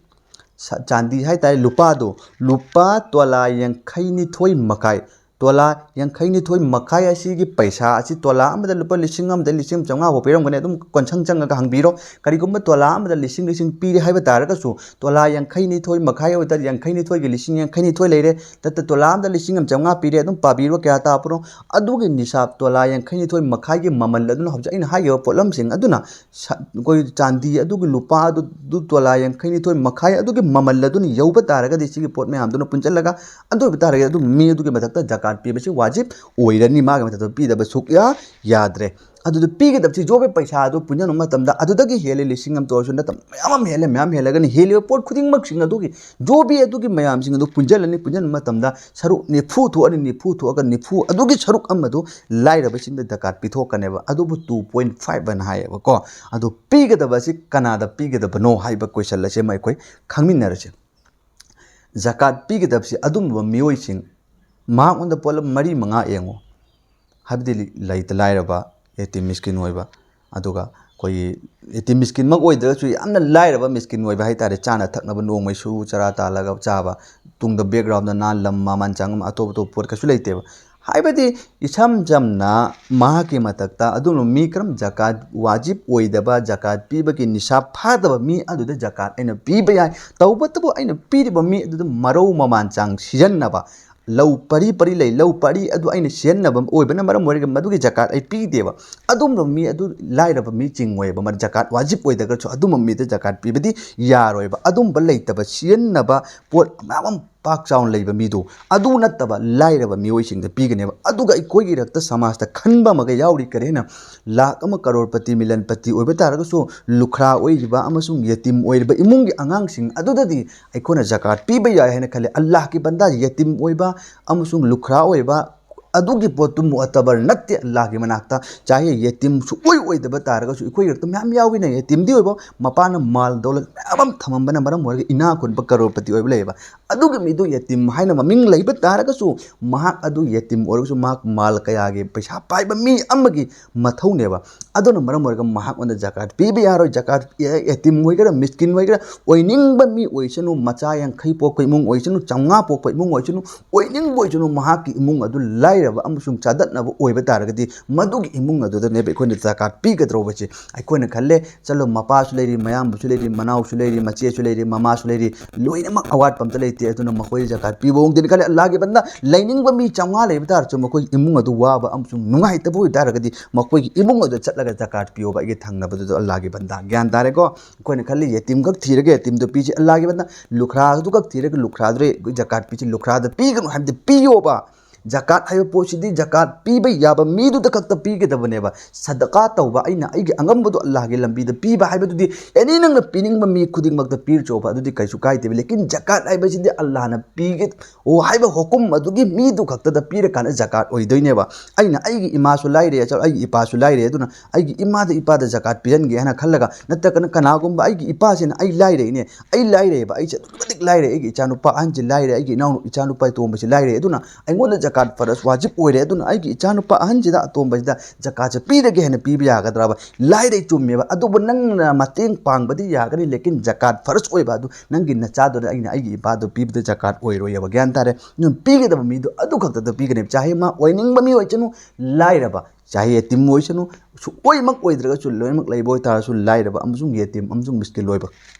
ꯁ-, ꯆꯥꯟꯗꯤ ꯍꯥꯏ ꯇꯥꯔꯦ, ꯂꯨꯄꯥꯗꯣ, ꯂꯨꯄꯥ ꯇꯣꯂꯥ ꯌꯥꯡꯈꯩ ꯅꯤꯊꯣꯏ ꯃꯈꯥꯏ, ꯇꯣꯂꯥ ꯌꯥꯡꯈꯩ ꯅꯤꯊꯣꯏ ꯃꯈꯥꯏ ꯑꯁꯤꯒꯤ ꯄꯩꯁꯥ ꯑꯁꯤ ꯇꯣꯂꯥ ꯑꯃꯗ ꯂꯨꯄꯥ ꯂꯤꯁꯤꯡ ꯑꯃꯗ ꯂꯤꯁꯤꯡ ꯆꯥꯝꯃꯉꯥ ꯐꯥꯎ ꯄꯤꯔꯝꯒꯅꯤ꯫ ꯑꯗꯨꯝ ꯀꯣꯟꯁꯪ ꯆꯪꯉꯒ ꯍꯪꯕꯤꯔꯣ꯫ ꯀꯔꯤꯒꯨꯝꯕ ꯇꯣꯂꯥ ꯑꯃꯗ ꯂꯤꯁꯤꯡ, ꯂꯤꯁꯤꯡ ꯄꯤꯔꯦ ꯍꯥꯏꯕ ꯇꯥꯔꯒꯁꯨ, ꯇꯣꯂꯥ ꯌꯥꯡꯈꯩ ꯅꯤꯊꯣꯏ ꯃꯈꯥꯏ ꯑꯣꯏꯇꯥꯔꯗꯤ ꯌꯥꯡꯈꯩ ꯅꯤꯊꯣꯏꯒꯤ ꯂꯤꯁꯤꯡ ꯌꯥꯡꯈꯩ ꯅꯤꯊꯣꯏ ꯂꯩꯔꯦ꯫ ꯅꯠꯇ꯭ꯔ ꯇꯣꯂꯥ ꯑꯃꯗ ꯂꯤꯁꯤꯡ ꯑꯃ ꯆꯥꯝꯃꯉꯥ ꯄꯤꯔꯦ, ꯑꯗꯨꯝ ꯄꯥꯕꯤꯔꯣ ꯀꯌꯥ ꯇꯥꯕꯅꯣ꯫ ꯑꯗꯨꯒꯤ ꯅꯤꯁꯥꯞ ꯇꯣꯂꯥ ꯌꯥꯡꯈꯩ ꯅꯤꯊꯣꯏ ꯃꯈꯥꯏꯒꯤ ꯃꯃꯜ ꯑꯗꯨꯅ ꯍꯧꯖꯤꯛ ꯑꯩꯅ ꯍꯥꯏꯈꯤꯕ ꯄꯣꯠꯂꯝꯁꯤꯡ ꯑꯗꯨꯅ ꯁ-, ꯑꯩꯈꯣꯏ ꯆꯥꯟꯗꯤ ꯑꯗꯨꯒꯤ ꯂꯨꯄꯥ ꯑꯗꯨ, ꯑꯗꯨ ꯇꯣꯂꯥ ꯌꯥꯡꯈꯩ ꯅꯤꯊꯣꯏ ꯃꯈꯥꯏ ꯑꯗꯨꯒꯤ ꯃꯃꯜ ꯑꯗꯨꯅ ꯌꯧꯕ ꯇꯥꯔꯒꯗꯤ ꯁꯤꯒꯤ ꯄꯣꯠ ꯃꯌꯥꯝꯗꯨꯅ ꯄꯨꯟꯁꯤꯜꯂꯒ ꯑꯗꯨ ꯑꯣꯏꯕ ꯇꯥꯔꯒꯗꯤ ꯑꯗꯨꯝ ꯃꯤ ꯑꯗꯨꯒꯤ ꯃꯊꯛꯇ ꯖꯀꯥꯠ ꯄꯤꯕꯁꯤ ꯋꯥꯖꯤꯕ ꯑꯣꯏꯔꯅꯤ, ꯃꯥꯒꯤ ꯃꯊꯛꯇ ꯄꯤꯗꯕ ꯁꯨꯛꯌꯥ ꯌꯥꯗ꯭ꯔꯦ꯫ ꯑꯗꯨꯗ ꯄꯤꯒꯗꯕꯁꯤ ꯖꯣꯕꯤ ꯄꯩꯁꯥ ꯑꯗꯨ ꯄꯨꯟꯁꯤꯟꯕ ꯃꯇꯝꯗ ꯑꯗꯨꯗꯒꯤ ꯍꯦꯜꯂꯦ, ꯂꯤꯁꯤꯡ ꯑꯃꯇ ꯑꯣꯏꯔꯁꯨ ꯅꯠꯇꯕ ꯃꯌꯥꯝ ꯑꯃ ꯍꯦꯜꯂꯦ, ꯃꯌꯥꯝ ꯍꯦꯜꯂꯒꯅꯤ꯫ ꯍꯦꯜꯂꯤꯕ ꯄꯣꯠ ꯈꯨꯗꯤꯡꯃꯛꯁꯤꯡ ꯑꯗꯨꯒꯤ ꯖꯣꯕꯤ ꯑꯗꯨꯒꯤ ꯃꯌꯥꯝꯁꯤꯡ ꯑꯗꯨ ꯄꯨꯟꯁꯤꯜꯂꯅꯤ꯫ ꯄꯨꯟꯁꯤꯟꯕ ꯃꯇꯝꯗ ꯁꯔꯨꯛ ꯅꯤꯐꯨ ꯊꯣꯛꯑꯅꯤ꯫ ꯅꯤꯐꯨ ꯊꯣꯛꯑꯒ ꯅꯤꯐꯨ ꯑꯗꯨꯒꯤ ꯁꯔꯨꯛ ꯑꯃꯗꯨ ꯂꯥꯏꯔꯕꯁꯤꯡꯗ ꯖꯀꯥꯠ ꯄꯤꯊꯣꯛꯀꯅꯦꯕ꯫ ꯑꯗꯨꯕꯨ two point five ꯑꯅ ꯍꯥꯏꯌꯦꯕꯀꯣ꯫ ꯑꯗꯨ ꯄꯤꯒꯗꯕꯁꯤ ꯀꯅꯥꯗ ꯄꯤꯒꯗꯕꯅꯣ ꯍꯥꯏꯕ ꯀꯣꯏꯁꯟ ꯑꯁꯤꯃ ꯑꯩꯈꯣꯏ ꯈꯪꯃꯤꯟꯅꯔꯁꯦ꯫ ꯖꯀꯥꯠ ꯄꯤꯒꯗꯕꯁꯤ ꯑꯗꯨꯝꯕ ꯃꯤꯑꯣꯏꯁꯤꯡ, ꯃꯍꯥꯛꯉꯣꯟꯗ ꯄꯣꯠꯂꯝ ꯃꯔꯤ ꯃꯉꯥ ꯌꯦꯡꯉꯨ, ꯍꯥꯏꯕꯗꯤ ꯂꯩꯇ ꯂꯥꯏꯔꯕ, ꯌꯦꯇꯤꯝ ꯃꯤꯁꯀꯤꯟ ꯑꯣꯏꯕ, ꯑꯗꯨꯒ ꯑꯩꯈꯣꯏꯒꯤ ꯌꯦꯇꯤꯝ ꯃꯤꯁꯀꯤꯟꯃꯛ ꯑꯣꯏꯗ꯭ꯔꯒꯁꯨ ꯌꯥꯝꯅ ꯂꯥꯏꯔꯕ ꯃꯤꯁꯀꯤꯟ ꯑꯣꯏꯕ ꯍꯥꯏꯇꯥꯔꯦ, ꯆꯥꯅ ꯊꯛꯅꯕ ꯅꯣꯡꯃꯩ ꯁꯨ ꯆꯔꯥ ꯇꯥꯜꯂꯒ ꯆꯥꯕ, ꯇꯨꯡꯗ ꯕꯦꯛꯒ꯭ꯔꯥꯎꯟꯗ ꯅꯥ ꯂꯝ ꯃꯃꯥꯟ ꯆꯪꯉꯝ ꯑꯇꯣꯞ ꯑꯇꯣꯞꯄ ꯄꯣꯠ ꯀꯩꯁꯨ ꯂꯩꯇꯦꯕ꯫ ꯍꯥꯏꯕꯗꯤ ꯏꯁꯝ ꯆꯝꯅ ꯃꯍꯥꯛꯀꯤ ꯃꯊꯛꯇ ꯑꯗꯨꯝꯕ ꯃꯤ ꯀꯔꯝ ꯖꯀꯥꯠ ꯋꯥꯖꯤꯕ ꯑꯣꯏꯗꯕ, ꯖꯀꯥꯠ ꯄꯤꯕꯒꯤ ꯅꯤꯁꯥ ꯐꯥꯗꯕ ꯃꯤ ꯑꯗꯨꯗ ꯖꯀꯥꯠ ꯑꯩꯅ ꯄꯤꯕ ꯌꯥꯏ꯫ ꯇꯧꯕꯇꯕꯨ ꯑꯩꯅ ꯄꯤꯔꯤꯕ ꯃꯤ ꯑꯗꯨꯗ ꯃꯔꯧ ꯃꯃꯥꯟ ꯆꯥꯡ ꯁꯤꯖꯤꯟꯅꯕ, ꯂꯧ ꯄꯔꯤ ꯄꯔꯤ ꯂꯩ, ꯂꯧ ꯄꯔꯤ ꯑꯗꯨ ꯑꯩꯅ ꯁꯤꯖꯤꯟꯅꯕ ꯑꯣꯏꯕꯅ ꯃꯔꯝ ꯑꯣꯏꯔꯒ ꯃꯗꯨꯒꯤ ꯖꯀꯥꯠ ꯑꯩ ꯄꯤꯗꯦꯕ꯫ ꯑꯗꯨꯝꯕ ꯃꯤ ꯑꯗꯨ ꯂꯥꯏꯔꯕ ꯃꯤ ꯆꯤꯡꯉꯣꯏꯕ, ꯃꯔꯝ ꯖꯀꯥꯠ ꯋꯥꯖꯤꯕ ꯑꯣꯏꯗ꯭ꯔꯒꯁꯨ ꯑꯗꯨꯝꯕ ꯃꯤꯗ ꯖꯀꯥꯠ ꯄꯤꯕꯗꯤ ꯌꯥꯔꯣꯏꯕ꯫ ꯑꯗꯨꯝꯕ ꯂꯩꯇꯕ, ꯁꯤꯖꯤꯟꯅꯕ ꯄꯣꯠ ꯃꯌꯥꯝ ꯑꯃ ꯄꯥꯛ ꯆꯥꯎꯅ ꯂꯩꯕ ꯃꯤꯗꯨ, ꯑꯗꯨ ꯅꯠꯇꯕ ꯂꯥꯏꯔꯕ ꯃꯤꯑꯣꯏꯁꯤꯡꯗ ꯄꯤꯒꯅꯦꯕ꯫ ꯑꯗꯨꯒ ꯑꯩꯈꯣꯏꯒꯤ ꯔꯛꯇ ꯁꯃꯥꯖꯇ ꯈꯟꯕ ꯑꯃꯒ ꯌꯥꯎꯔꯤ꯫ ꯀꯔꯤ ꯍꯥꯏꯅ? ꯂꯥꯛ ꯑꯃ ꯀꯔꯣꯔꯄꯇꯤ, ꯃꯤꯂꯟꯄꯇꯤ ꯑꯣꯏꯕ ꯇꯥꯔꯒꯁꯨ ꯂꯨꯈ꯭ꯔꯥ ꯑꯣꯏꯔꯤꯕ ꯑꯃꯁꯨꯡ ꯌꯦꯇꯤꯝ ꯑꯣꯏꯔꯤꯕ ꯏꯃꯨꯡꯒꯤ ꯑꯉꯥꯡꯁꯤꯡ ꯑꯗꯨꯗꯗꯤ ꯑꯩꯈꯣꯏꯅ ꯖꯀꯥꯠ ꯄꯤꯕ ꯌꯥꯏ ꯍꯥꯏꯅ ꯈꯜꯂꯤ꯫ ꯑꯜꯂꯥꯍꯒꯤ ꯕꯟꯗꯥ ꯌꯦꯇꯤꯝ ꯑꯣꯏꯕ ꯑꯃꯁꯨꯡ ꯂꯨꯈ꯭ꯔꯥ ꯑꯣꯏꯕ ꯑꯗꯨꯒꯤ ꯄꯣꯠꯇꯨ ꯃꯨꯑꯇꯕꯔ ꯅꯠꯇꯦ ꯑꯜꯂꯥꯍꯒꯤ ꯃꯅꯥꯛꯇ꯫ ꯆꯥꯍꯦ ꯌꯦꯇꯤꯝ ꯁꯨꯛꯑꯣꯏ ꯑꯣꯏꯗꯕ ꯇꯥꯔꯒꯁꯨ, ꯑꯩꯈꯣꯏꯒꯤ ꯔꯛꯇ ꯃꯌꯥꯝ ꯌꯥꯎꯏꯅ, ꯌꯦꯇꯤꯝꯗꯤ ꯑꯣꯏꯕ, ꯃꯄꯥꯅ ꯃꯥꯜ ꯗꯧꯂꯠ ꯃꯌꯥꯝ ꯑꯃ ꯊꯝꯃꯝꯕꯅ ꯃꯔꯝ ꯑꯣꯏꯔꯒ ꯏꯅꯥꯛ ꯈꯨꯟꯕ ꯀꯔꯣꯔꯄꯇꯤ ꯑꯣꯏꯕ ꯂꯩꯌꯦꯕ꯫ ꯑꯗꯨꯒꯤ ꯃꯤꯗꯨ ꯌꯦꯇꯤꯝ ꯍꯥꯏꯅ ꯃꯃꯤꯡ ꯂꯩꯕ ꯇꯥꯔꯒꯁꯨ, ꯃꯍꯥꯛ ꯑꯗꯨ ꯌꯦꯇꯤꯝ ꯑꯣꯏꯔꯒꯁꯨ ꯃꯍꯥꯛ ꯃꯥꯜ ꯀꯌꯥꯒꯤ ꯄꯩꯁꯥ ꯄꯥꯏꯕ ꯃꯤ ꯑꯃꯒꯤ ꯃꯊꯧꯅꯦꯕ꯫ ꯑꯗꯨꯅ ꯃꯔꯝ ꯑꯣꯏꯔꯒ ꯃꯍꯥꯛꯉꯣꯟꯗ ꯖꯀꯥꯠ ꯄꯤꯕ ꯌꯥꯔꯣꯏ꯫ ꯖꯀꯥꯠ, ꯌꯦꯇꯤꯝ ꯑꯣꯏꯒꯦꯔꯥ, ꯃꯤꯁꯀꯤꯟ ꯑꯣꯏꯒꯦꯔꯥ, ꯑꯣꯏꯅꯤꯡꯕ ꯃꯤ ꯑꯣꯏꯁꯅꯨ, ꯃꯆꯥ ꯌꯥꯡꯈꯩ ꯄꯣꯛꯄ ꯏꯃꯨꯡ ꯑꯣꯏꯁꯅꯨ, ꯆꯥꯝꯃꯉꯥ ꯄꯣꯛꯄ ꯏꯃꯨꯡ ꯑꯣꯏꯁꯅꯨ, ꯑꯣꯏꯅꯤꯡꯕ ꯑꯣꯏꯁꯅꯨ, ꯃꯍꯥꯛꯀꯤ ꯏꯃꯨꯡ ꯑꯗꯨ ꯂꯥꯏꯔꯕ ꯑꯃꯁꯨꯡ ꯆꯥꯗꯠꯅꯕ ꯑꯣꯏꯕ ꯇꯥꯔꯒꯗꯤ, ꯃꯗꯨꯒꯤ ꯏꯃꯨꯡ ꯑꯗꯨꯗꯅꯦꯕ ꯑꯩꯈꯣꯏꯅ ꯖꯀꯥꯠ ꯄꯤꯒꯗꯧꯕꯁꯦ꯫ ꯑꯩꯈꯣꯏꯅ ꯈꯜꯂꯦ, ꯆꯠꯂꯣ, ꯃꯄꯥꯁꯨ ꯂꯩꯔꯤ, ꯃꯌꯥꯝꯕꯁꯨ ꯂꯩꯔꯤ, ꯃꯅꯥꯎꯁꯨ ꯂꯩꯔꯤ, ꯃꯆꯦꯁꯨ ꯂꯩꯔꯤ, ꯃꯃꯥꯁꯨ ꯂꯩꯔꯤ, ꯂꯣꯏꯅꯃꯛ ꯑꯋꯥꯠꯄ ꯑꯝꯇ ꯂꯩꯇꯦ, ꯑꯗꯨꯅ ꯃꯈꯣꯏꯗ ꯖꯀꯥꯠ ꯄꯤꯕ ꯍꯣꯡꯗꯦꯅ ꯈꯜꯂꯦ꯫ ꯑꯜꯂꯥꯍꯒꯤ ꯕꯟꯗꯥ, ꯂꯩꯅꯤꯡꯕ ꯃꯤ ꯆꯥꯝꯃꯉꯥ ꯂꯩꯕ ꯇꯥꯔꯁꯨ, ꯃꯈꯣꯏꯒꯤ ꯏꯃꯨꯡ ꯑꯗꯨ ꯋꯥꯕ ꯑꯃꯁꯨꯡ ꯅꯨꯡꯉꯥꯏꯇꯕ ꯑꯣꯏ ꯇꯥꯔꯒꯗꯤ, ꯃꯈꯣꯏꯒꯤ ꯏꯃꯨꯡ ꯑꯗꯨ ꯆꯠꯂꯒ ꯖꯀꯥꯠ ꯄꯤꯌꯣꯕ, ꯑꯩꯒꯤ ꯊꯪꯅꯕꯗꯨꯗ꯫ ꯑꯜꯂꯥꯍꯒꯤ ꯕꯟꯗꯥ, ꯒ꯭ꯌꯥꯟ ꯇꯥꯔꯦꯀꯣ? ꯑꯩꯈꯣꯏꯅ ꯈꯜꯂꯤ, ꯌꯦꯇꯤꯝꯈꯛ ꯊꯤꯔꯒ ꯌꯦꯇꯤꯝꯗꯣ ꯄꯤꯁꯤ, ꯑꯜꯂꯥꯍꯒꯤ ꯕꯟꯗꯥ, ꯂꯨꯈ꯭ꯔꯥꯗꯨꯈꯛ ꯊꯤꯔꯒ ꯂꯨꯈ꯭ꯔꯥꯗꯨꯗ ꯖꯀꯥꯠ ꯄꯤꯁꯤ, ꯂꯨꯈ꯭ꯔꯥꯗ ꯄꯤꯒꯅꯨ ꯍꯥꯏꯕꯗꯤ ꯄꯤꯌꯣꯕ꯫ ꯖꯀꯥꯠ ꯍꯥꯏꯕ ꯄꯣꯠꯁꯤꯗꯤ ꯖꯀꯥꯠ ꯄꯤꯕ ꯌꯥꯕ ꯃꯤꯗꯨꯗ ꯈꯛꯇ ꯄꯤꯒꯗꯕꯅꯦꯕ꯫ ꯁꯗꯀꯥ ꯇꯧꯕ, ꯑꯩꯅ ꯑꯩꯒꯤ ꯑꯉꯝꯕꯗꯣ ꯑꯜꯂꯥꯍꯒꯤ ꯂꯝꯕꯤꯗ ꯄꯤꯕ ꯍꯥꯏꯕꯗꯨꯗꯤ ꯑꯦꯅꯤ ꯅꯪꯅ ꯄꯤꯅꯤꯡꯕ ꯃꯤ ꯈꯨꯗꯤꯡꯃꯛꯇ ꯄꯤꯔꯨꯆꯣꯕ, ꯑꯗꯨꯗꯤ ꯀꯩꯁꯨ ꯀꯥꯏꯗꯦꯕ꯫ ꯂꯦꯀꯤꯟ ꯖꯀꯥꯠ ꯍꯥꯏꯕꯁꯤꯗꯤ ꯑꯜꯂꯥꯍꯅ ꯄꯤꯒꯦ ꯑꯣ ꯍꯥꯏꯕ ꯍꯨꯀꯨꯝ ꯑꯗꯨꯒꯤ ꯃꯤꯗꯨ ꯈꯛꯇꯗ ꯄꯤꯔꯀꯥꯟꯗ ꯖꯀꯥꯠ ꯑꯣꯏꯗꯣꯏꯅꯦꯕ꯫ ꯑꯩꯅ ꯑꯩꯒꯤ ꯏꯃꯥꯁꯨ ꯂꯥꯏꯔꯦ, ꯑꯩꯒꯤ ꯏꯄꯥꯁꯨ ꯂꯥꯏꯔꯦ, ꯑꯗꯨꯅ ꯑꯩꯒꯤ ꯏꯃꯥꯗ ꯏꯄꯥꯗ ꯖꯀꯥꯠ ꯄꯤꯍꯟꯒꯦ ꯍꯥꯏꯅ ꯈꯜꯂꯒ, ꯅꯠꯇ꯭ꯔꯒꯅ ꯀꯅꯥꯒꯨꯝꯕ ꯑꯩꯒꯤ ꯏꯄꯥꯁꯤꯅ ꯑꯩ ꯂꯥꯏꯔꯦꯅꯦ, ꯑꯩ ꯂꯥꯏꯔꯦꯕ, ꯑꯩꯁꯦ ꯑꯗꯨꯛꯀꯤ ꯃꯇꯤꯛ ꯂꯥꯏꯔꯦ, ꯑꯩꯒꯤ ꯏꯆꯥꯅꯨꯄꯥ ꯑꯍꯟꯁꯤ ꯂꯥꯏꯔꯦ, ꯑꯩꯒꯤ ꯏꯅꯥꯎ ꯏꯆꯥꯅꯨꯄꯥ ꯑꯇꯣꯝꯕꯁꯤ ꯂꯥꯏꯔꯦ, ꯑꯗꯨꯅ ꯑꯩꯉꯣꯟꯗ ꯖꯀꯥꯠ ꯐꯔꯁ ꯋꯥꯖꯤꯕ ꯑꯣꯏꯔꯦ, ꯑꯗꯨꯅ ꯑꯩꯒꯤ ꯏꯆꯥꯅꯨꯄꯥ ꯑꯍꯟꯁꯤꯗ, ꯑꯇꯣꯝꯕꯁꯤꯗ ꯖꯀꯥꯠꯁꯦ ꯄꯤꯔꯒꯦ ꯍꯥꯏꯅ ꯄꯤꯕ ꯌꯥꯒꯗ꯭ꯔꯕ? ꯂꯥꯏꯔꯦ, ꯆꯨꯝꯃꯦꯕ, ꯑꯗꯨꯕꯨ ꯅꯪꯅ ꯃꯇꯦꯡ ꯄꯥꯡꯕꯗꯤ ꯌꯥꯒꯅꯤ, ꯂꯦꯀꯤꯟ ꯖꯀꯥꯠ ꯐꯔꯁ ꯑꯣꯏꯕ ꯑꯗꯨ ꯅꯪꯒꯤ ꯅꯆꯥꯗꯨꯅ ꯑꯩꯅ ꯑꯩꯒꯤ ꯏꯄꯥꯗꯣ ꯄꯤꯕꯗ ꯖꯀꯥꯠ ꯑꯣꯏꯔꯣꯏꯕ, ꯒ꯭ꯌꯥꯟ ꯇꯥꯔꯦ? ꯑꯗꯨꯅ ꯄꯤꯒꯗꯕ ꯃꯤꯗꯣ ꯑꯗꯨ ꯈꯛꯇꯗ ꯄꯤꯒꯅꯦꯕ꯫ ꯆꯥꯍꯦ ꯃꯥ ꯑꯣꯏꯅꯤꯡꯕ ꯃꯤ ꯑꯣꯏꯁꯅꯨ, ꯂꯥꯏꯔꯕ, ꯆꯥꯍꯦ ꯌꯦꯇꯤꯝ ꯑꯣꯏꯁꯅꯨ, ꯁꯨꯡꯑꯣꯏꯃꯛ ꯑꯣꯏꯗ꯭ꯔꯒꯁꯨ ꯂꯣꯏꯅꯃꯛ ꯂꯩꯕ ꯑꯣꯏꯇꯥꯔꯁꯨ, ꯂꯥꯏꯔꯕ ꯑꯃꯁꯨꯡ ꯌꯦꯇꯤꯝ ꯑꯃꯁꯨꯡ ꯃꯤꯁꯀꯤꯟ ꯑꯣꯏꯕ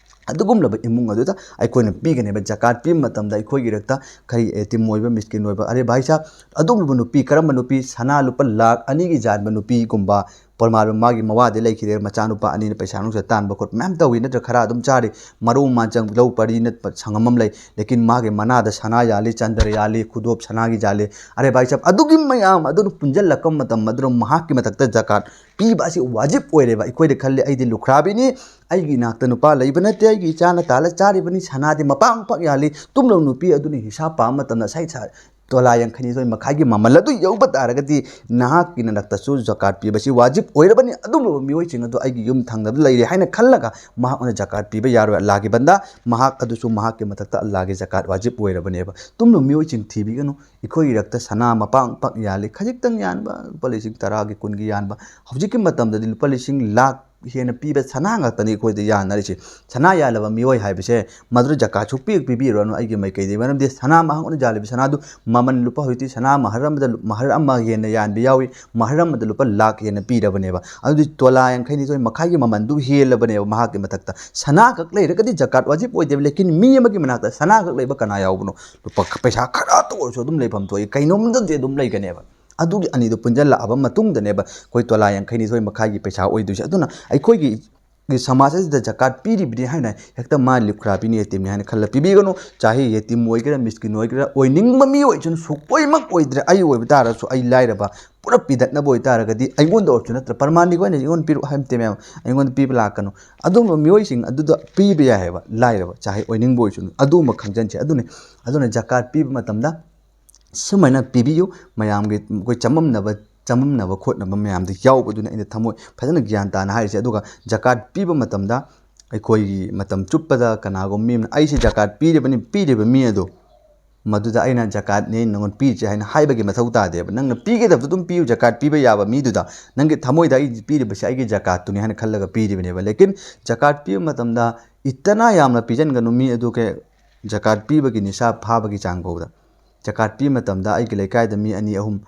ꯑꯗꯨꯒꯨꯝꯂꯕ ꯏꯃꯨꯡ ꯑꯗꯨꯗ ꯑꯩꯈꯣꯏꯅ ꯄꯤꯒꯅꯦꯕ꯫ ꯖꯀꯥꯠ ꯄꯤꯕ ꯃꯇꯝꯗ ꯑꯩꯈꯣꯏꯒꯤ ꯏꯔꯛꯇ ꯈꯔꯤ ꯌꯦꯇꯤꯝ ꯑꯣꯏꯕ, ꯃꯤꯁꯀꯤꯟ ꯑꯣꯏꯕ, ꯑꯔꯦ ꯚꯥꯏ ꯁꯥꯍꯕ, ꯑꯗꯨꯒꯨꯝꯂꯕ ꯅꯨꯄꯤ, ꯀꯔꯝꯕ ꯅꯨꯄꯤ? ꯁꯅꯥ ꯂꯨꯄꯥ ꯂꯥꯈ ꯑꯅꯤꯒꯤ ꯌꯥꯟꯕ ꯅꯨꯄꯤꯒꯨꯝꯕ, ꯄꯔꯃꯥꯟ ꯃꯥꯒꯤ ꯃꯋꯥꯗꯤ ꯂꯩꯈꯤꯗꯦ, ꯃꯆꯥꯅꯨꯄꯥ ꯑꯅꯤꯅ ꯄꯩꯁꯥ ꯅꯨꯡꯁꯥ ꯇꯥꯟꯕ ꯈꯣꯠꯄ ꯃꯌꯥꯝ ꯇꯧꯏ, ꯅꯠꯇ꯭ꯔ? ꯈꯔ ꯑꯗꯨꯝ ꯆꯥꯔꯤ, ꯃꯔꯨ ꯃꯥꯟꯁꯪ ꯂꯧ ꯄꯔꯤ ꯅꯠꯄ ꯁꯪꯉꯝ ꯑꯃ ꯂꯩ, ꯂꯦꯀꯤꯟ ꯃꯥꯒꯤ ꯃꯅꯥꯗ ꯁꯅꯥ ꯌꯥꯜꯂꯤ, ꯆꯟꯗ꯭ꯔ ꯌꯥꯜꯂꯤ, ꯈꯨꯗꯣꯞ ꯁꯅꯥꯒꯤ ꯌꯥꯜꯂꯤ꯫ ꯑꯔꯦ ꯚꯥꯏ ꯁꯥꯍꯕ, ꯑꯗꯨꯒꯤ ꯃꯌꯥꯝ ꯑꯗꯨꯅ ꯄꯨꯟꯁꯤꯜꯂꯛꯄ ꯃꯇꯝ ꯑꯗꯨꯗ ꯃꯍꯥꯛꯀꯤ ꯃꯊꯛꯇ ꯖꯀꯥꯠ ꯄꯤꯕ ꯑꯁꯤ ꯋꯥꯖꯤꯕ ꯑꯣꯏꯔꯦꯕ꯫ ꯑꯩꯈꯣꯏꯗ ꯈꯜꯂꯤ, ꯑꯩꯗꯤ ꯂꯨꯈ꯭ꯔꯥꯕꯤꯅꯤ, ꯑꯩꯒꯤ ꯏꯅꯥꯛꯇ ꯅꯨꯄꯥ ꯂꯩꯕ ꯅꯠꯇꯦ, ꯑꯩꯒꯤ ꯏꯆꯥꯅ ꯇꯥꯜꯂ ꯆꯥꯔꯤꯕꯅꯤ, ꯁꯅꯥꯗꯤ ꯃꯄꯥꯡ ꯄꯥꯛ ꯌꯥꯜꯂꯤ, ꯇꯨꯝꯂꯕ ꯅꯨꯄꯤ ꯑꯗꯨꯅ ꯍꯤꯁꯥꯕ ꯄꯥꯕ ꯃꯇꯝꯗ ꯁꯥꯏ ꯁꯥ-, ꯇꯣꯂꯥ ꯌꯥꯡꯈꯩꯅꯤꯊꯣꯏ ꯃꯈꯥꯏꯒꯤ ꯃꯃꯜ ꯑꯗꯨ ꯌꯧꯕ ꯇꯥꯔꯒꯗꯤ ꯅꯍꯥꯛꯀꯤ ꯅꯥꯛꯇꯁꯨ ꯖꯀꯥꯠ ꯄꯤꯕꯁꯤ ꯋꯥꯖꯤꯕ ꯑꯣꯏꯔꯕꯅꯤ꯫ ꯑꯗꯨꯒꯨꯝꯂꯕ ꯃꯤꯑꯣꯏꯁꯤꯡ ꯑꯗꯨ ꯑꯩꯒꯤ ꯌꯨꯝ ꯊꯪꯅꯕꯗ ꯂꯩꯔꯦ ꯍꯥꯏꯅ ꯈꯜꯂꯒ ꯃꯍꯥꯛꯅ ꯖꯀꯥꯠ ꯄꯤꯕ ꯌꯥꯔꯣꯏ꯫ ꯑꯜꯂꯥꯍꯒꯤ ꯕꯟꯗꯥ, ꯃꯍꯥꯛ ꯑꯗꯨꯁꯨ ꯃꯍꯥꯛꯀꯤ ꯃꯊꯛꯇ ꯑꯜꯂꯥꯍꯒꯤ ꯖꯀꯥꯠ ꯋꯥꯖꯤꯕ ꯑꯣꯏꯔꯕꯅꯦꯕ꯫ ꯇꯨꯝꯂꯕ ꯃꯤꯑꯣꯏꯁꯤꯡ ꯊꯤꯕꯤꯒꯅꯨ꯫ ꯑꯩꯈꯣꯏꯒꯤ ꯏꯔꯛꯇ ꯁꯅꯥ ꯃꯄꯥꯡ ꯄꯥꯛ ꯌꯥꯜꯂꯤ, ꯈꯖꯤꯛꯇꯪ ꯌꯥꯟꯕ, ꯂꯨꯄꯥ ꯂꯤꯁꯤꯡ ꯇꯔꯥꯒꯤ, ꯀꯨꯟꯒꯤ ꯌꯥꯟꯕ꯫ ꯍꯧꯖꯤꯛꯀꯤ ꯃꯇꯝꯗꯗꯤ ꯂꯨꯄꯥ ꯂꯤꯁꯤꯡ ꯂꯥꯈ ꯍꯦꯟꯅ ꯄꯤꯕ ꯁꯅꯥ ꯉꯥꯛꯇꯅꯤ ꯑꯩꯈꯣꯏꯗ ꯌꯥꯟꯅꯔꯤꯁꯤ꯫ ꯁꯅꯥ ꯌꯥꯜꯂꯕ ꯃꯤꯑꯣꯏ ꯍꯥꯏꯕꯁꯦ ꯃꯗꯨꯗ ꯖꯀꯥꯠ ꯁꯨꯛꯄꯤ ꯄꯤꯕꯤꯔꯨꯔꯅꯨ ꯑꯩꯒꯤ ꯃꯥꯏꯀꯩꯗꯒꯤ꯫ ꯃꯔꯝꯗꯤ ꯁꯅꯥ ꯃꯍꯥꯛꯅ ꯌꯥꯜꯂꯤꯕ ꯁꯅꯥꯗꯨ ꯃꯃꯜ ꯂꯨꯄꯥ, ꯍꯧꯖꯤꯛꯇꯤ ꯁꯅꯥ ꯃꯍꯔ ꯑꯃꯗ ꯂꯨ-, ꯃꯍꯔ ꯑꯃ ꯍꯦꯟꯅ ꯌꯥꯟꯕ ꯌꯥꯎꯏ, ꯃꯍꯔ ꯑꯃꯗ ꯂꯨꯄꯥ ꯂꯥꯈ ꯍꯦꯟꯅ ꯄꯤꯔꯕꯅꯦꯕ꯫ ꯑꯗꯨꯗꯤ ꯇꯣꯂꯥ ꯌꯥꯡꯈꯩꯅꯤꯊꯣꯏ ꯃꯈꯥꯏꯒꯤ ꯃꯃꯜꯗꯨ ꯍꯦꯜꯂꯕꯅꯦꯕ ꯃꯍꯥꯛꯀꯤ ꯃꯊꯛꯇ꯫ ꯁꯅꯥ ꯈꯛ ꯂꯩꯔꯒꯗꯤ ꯖꯀꯥꯠ ꯋꯥꯖꯤꯕ ꯑꯣꯏꯗꯦꯕ꯫ ꯂꯦꯀꯤꯟ ꯃꯤ ꯑꯃꯒꯤ ꯃꯅꯥꯛꯇ ꯁꯅꯥ ꯈꯛ ꯂꯩꯕ ꯀꯅꯥ ꯌꯥꯎꯕꯅꯣ? ꯂꯨꯄꯥ ꯄꯩꯁꯥ ꯈꯔꯇ ꯑꯣꯏꯔꯁꯨ ꯑꯗꯨꯝ ꯂꯩꯐꯝ ꯊꯣꯛꯏ, ꯀꯩꯅꯣꯝꯗꯗꯤ ꯑꯗꯨꯝ ꯂꯩꯒꯅꯦꯕ꯫ ꯑꯗꯨꯒꯤ ꯑꯅꯤꯗꯨ ꯄꯨꯟꯁꯤꯜꯂꯛꯑꯕ ꯃꯇꯨꯡꯗꯅꯦꯕ ꯑꯩꯈꯣꯏ ꯇꯣꯂꯥ ꯌꯥꯡꯈꯩꯅꯤꯊꯣꯏ ꯃꯈꯥꯏꯒꯤ ꯄꯩꯁꯥ ꯑꯣꯏꯗꯣꯏꯁꯦ꯫ ꯑꯗꯨꯅ ꯑꯩꯈꯣꯏꯒꯤ ꯒꯤ ꯁꯃꯥꯖ ꯑꯁꯤꯗ ꯖꯀꯥꯠ ꯄꯤꯔꯤꯕꯅꯤ ꯍꯥꯏꯅ ꯍꯦꯛꯇ ꯃꯥ ꯂꯨꯈ꯭ꯔꯥꯕꯤꯅꯤ, ꯌꯦꯇꯤꯝꯅꯤ ꯍꯥꯏꯅ ꯈꯜꯂ ꯄꯤꯕꯤꯒꯅꯨ꯫ ꯆꯥꯍꯦ ꯌꯦꯇꯤꯝ ꯑꯣꯏꯒꯦꯔꯥ, ꯃꯤꯁꯀꯤꯟ ꯑꯣꯏꯒꯦꯔꯥ, ꯑꯣꯏꯅꯤꯡꯕ ꯃꯤ ꯑꯣꯏꯁꯅꯨ, ꯁꯨꯛꯑꯣꯏꯃꯛ ꯑꯣꯏꯗ꯭ꯔꯦ꯫ ꯑꯩ ꯑꯣꯏꯕ ꯇꯥꯔꯁꯨ, ꯑꯩ ꯂꯥꯏꯔꯕ ꯄꯨꯔꯥ ꯄꯤꯗꯠꯅꯕ ꯑꯣꯏꯇꯥꯔꯒꯗꯤ ꯑꯩꯉꯣꯟꯗ ꯑꯣꯏꯔꯁꯨ ꯅꯠꯇ꯭ꯔ, ꯄ꯭ꯔꯃꯥꯟꯗꯤ ꯑꯩꯈꯣꯏꯅ ꯑꯩꯉꯣꯟꯗ ꯄꯤꯔꯛꯑꯣ ꯍꯥꯏꯕ ꯅꯠꯇꯦ ꯃꯌꯥꯝ, ꯑꯩꯉꯣꯟꯗ ꯄꯤꯕ ꯂꯥꯛꯀꯅꯨ꯫ ꯑꯗꯨꯝꯕ ꯃꯤꯑꯣꯏꯁꯤꯡ ꯑꯗꯨꯗ ꯄꯤꯕ ꯌꯥꯏ ꯍꯥꯏꯕ, ꯂꯥꯏꯔꯕ ꯆꯥꯍꯦ ꯑꯣꯏꯅꯤꯡꯕ ꯑꯣꯏꯁꯅꯨ, ꯑꯗꯨꯝꯕ ꯈꯪꯖꯟꯁꯦ꯫ ꯑꯗꯨꯅꯤ, ꯑꯗꯨꯅ ꯖꯀꯥꯠ ꯄꯤꯕ ꯃꯇꯝꯗ ꯁꯨꯃꯥꯏꯅ ꯄꯤꯕꯤꯌꯨ꯫ ꯃꯌꯥꯝꯒꯤ ꯑꯩꯈꯣꯏ ꯆꯃꯝꯅꯕ, ꯆꯃꯝꯅꯕ ꯈꯣꯠꯅꯕ ꯃꯌꯥꯝꯗꯣ ꯌꯥꯎꯕꯗꯨꯅ ꯑꯩꯅ ꯊꯃꯣꯏ ꯐꯖꯅ ꯒ꯭ꯌꯥꯟ ꯇꯥꯅ ꯍꯥꯏꯔꯤꯁꯦ꯫ ꯑꯗꯨꯒ ꯖꯀꯥꯠ ꯄꯤꯕ ꯃꯇꯝꯗ ꯑꯩꯈꯣꯏꯒꯤ ꯃꯇꯝ ꯆꯨꯞꯄꯗ ꯀꯅꯥꯒꯨꯝꯕ ꯃꯤ ꯑꯃꯅ "ꯑꯩꯁꯦ ꯖꯀꯥꯠ ꯄꯤꯔꯤꯕꯅꯤ", ꯄꯤꯔꯤꯕ ꯃꯤ ꯑꯗꯣ ꯃꯗꯨꯗ "ꯑꯩꯅ ꯖꯀꯥꯠꯅꯦ ꯅꯉꯣꯟꯗ ꯄꯤꯔꯤꯁꯦ" ꯍꯥꯏꯅ ꯍꯥꯏꯕꯒꯤ ꯃꯊꯧ ꯇꯥꯗꯦꯕ꯫ ꯅꯪꯅ ꯄꯤꯒꯗꯕꯗꯨ ꯑꯗꯨꯝ ꯄꯤꯌꯨ, ꯖꯀꯥꯠ ꯄꯤꯕ ꯌꯥꯕ ꯃꯤꯗꯨꯗ꯫ ꯅꯪꯒꯤ ꯊꯃꯣꯏꯗ "ꯑꯩ ꯄꯤꯔꯤꯕꯁꯦ ꯑꯩꯒꯤ ꯖꯀꯥꯠꯇꯨꯅꯤ" ꯍꯥꯏꯅ ꯈꯜꯂꯒ ꯄꯤꯔꯤꯕꯅꯦꯕ꯫ ꯂꯦꯀꯤꯟ ꯖꯀꯥꯠ ꯄꯤꯕ ꯃꯇꯝꯗ ꯏꯇꯅꯥ ꯌꯥꯝꯅ ꯄꯤꯖꯟꯒꯅꯨ꯫ ꯃꯤ ꯑꯗꯨ ꯀꯩ, ꯖꯀꯥꯠ ꯄꯤꯕꯒꯤ ꯅꯤꯁꯥ ꯐꯥꯕꯒꯤ ꯆꯥꯡ ꯐꯥꯎꯗ꯫ ꯖꯀꯥꯠ ꯄꯤꯕ ꯃꯇꯝꯗ ꯑꯩꯒꯤ ꯂꯩꯀꯥꯏꯗ ꯃꯤ ꯑꯅꯤ ꯑꯍꯨꯝ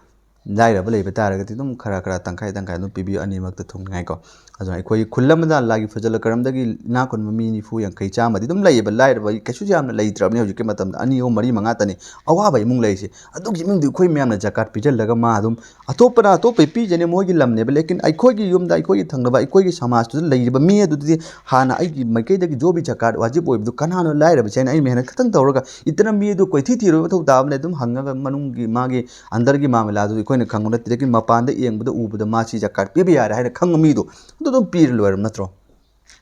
ꯂꯥꯏꯔꯕ ꯂꯩꯕ ꯇꯥꯔꯒꯗꯤ ꯑꯗꯨꯝ ꯈꯔ ꯈꯔ, ꯇꯪꯈꯥꯏ ꯇꯪꯈꯥꯏ ꯑꯗꯨꯝ ꯄꯤꯕꯤꯌꯨ, ꯑꯅꯤꯃꯛꯇ ꯊꯨꯡꯅꯉꯥꯏꯀꯣ꯫ ꯑꯗꯨꯅ ꯑꯩꯈꯣꯏꯒꯤ ꯈꯨꯜ ꯑꯃꯗ ꯂꯥꯏꯒꯤ ꯐꯖꯜ ꯀꯔꯝꯗꯒꯤ ꯏꯅꯥꯛ ꯈꯨꯟꯕ ꯃꯤ ꯅꯤꯐꯨ, ꯌꯥꯡꯈꯩ, ꯆꯥꯝꯃꯗꯤ ꯑꯗꯨꯝ ꯂꯩꯌꯦꯕ꯫ ꯂꯥꯏꯔꯕ ꯀꯩꯁꯨ ꯌꯥꯝꯅ ꯂꯩꯇ꯭ꯔꯕꯅꯤ ꯍꯧꯖꯤꯛꯀꯤ ꯃꯇꯝꯗ, ꯑꯅꯤ, ꯑꯍꯨꯝ, ꯃꯔꯤ, ꯃꯉꯥ ꯇꯅꯤ ꯑꯋꯥꯕ ꯏꯃꯨꯡ ꯂꯩꯔꯤꯁꯦ꯫ ꯑꯗꯨꯒꯤ ꯏꯃꯨꯡꯗꯤ ꯑꯩꯈꯣꯏ ꯃꯌꯥꯝꯅ ꯖꯀꯥꯠ ꯄꯤꯖꯜꯂꯒ ꯃꯥ ꯑꯗꯨꯝ, ꯑꯇꯣꯞꯄꯅ ꯑꯇꯣꯞꯄꯩ ꯄꯤꯖꯅꯤ, ꯃꯣꯏꯒꯤ ꯂꯝꯅꯦꯕ꯫ ꯂꯦꯀꯤꯟ ꯑꯩꯈꯣꯏꯒꯤ ꯌꯨꯝꯗ, ꯑꯩꯈꯣꯏꯒꯤ ꯊꯪꯅꯕ, ꯑꯩꯈꯣꯏꯒꯤ ꯁꯃꯥꯖꯇꯨꯗ ꯂꯩꯔꯤꯕ ꯃꯤ ꯑꯗꯨꯗꯤ ꯍꯥꯟꯅ ꯑꯩꯒꯤ ꯃꯥꯏꯀꯩꯗꯒꯤ ꯖꯣ ꯚꯤ ꯖꯀꯥꯠ ꯋꯥꯖꯤꯕ ꯑꯣꯏꯕꯗꯨ ꯀꯅꯥꯅꯣ? ꯂꯥꯏꯔꯕꯁꯦ ꯍꯥꯏꯅ ꯑꯩ ꯃꯦꯍꯅꯠ ꯈꯛꯇꯪ ꯇꯧꯔꯒ ꯏꯇꯅ ꯃꯤ ꯑꯗꯨ ꯀꯣꯏꯊꯤ ꯊꯤꯔꯣꯏ ꯃꯊꯧ ꯇꯥꯕꯅꯦ꯫ ꯑꯗꯨꯝ ꯍꯪꯉꯒ ꯃꯅꯨꯡꯒꯤ ꯃꯥꯒꯤ ꯑꯟꯗꯔꯒꯤ ꯃꯥꯃꯂꯥꯗꯨ ꯑꯩꯈꯣꯏꯅ ꯈꯪꯕ ꯅꯠꯇꯦ, ꯂꯦꯀꯤꯟ ꯃꯄꯥꯟꯗ ꯌꯦꯡꯕꯗ ꯎꯕꯗ ꯃꯥꯁꯤ ꯖꯀꯥꯠ ꯄꯤꯕ ꯌꯥꯔꯦ ꯍꯥꯏꯅ ꯈꯪꯕ ꯃꯤꯗꯣ ꯑꯗꯨ ꯑꯗꯨꯝ ꯄꯤꯔ ꯂꯣꯏꯔꯕ ꯅꯠꯇ꯭ꯔꯣ?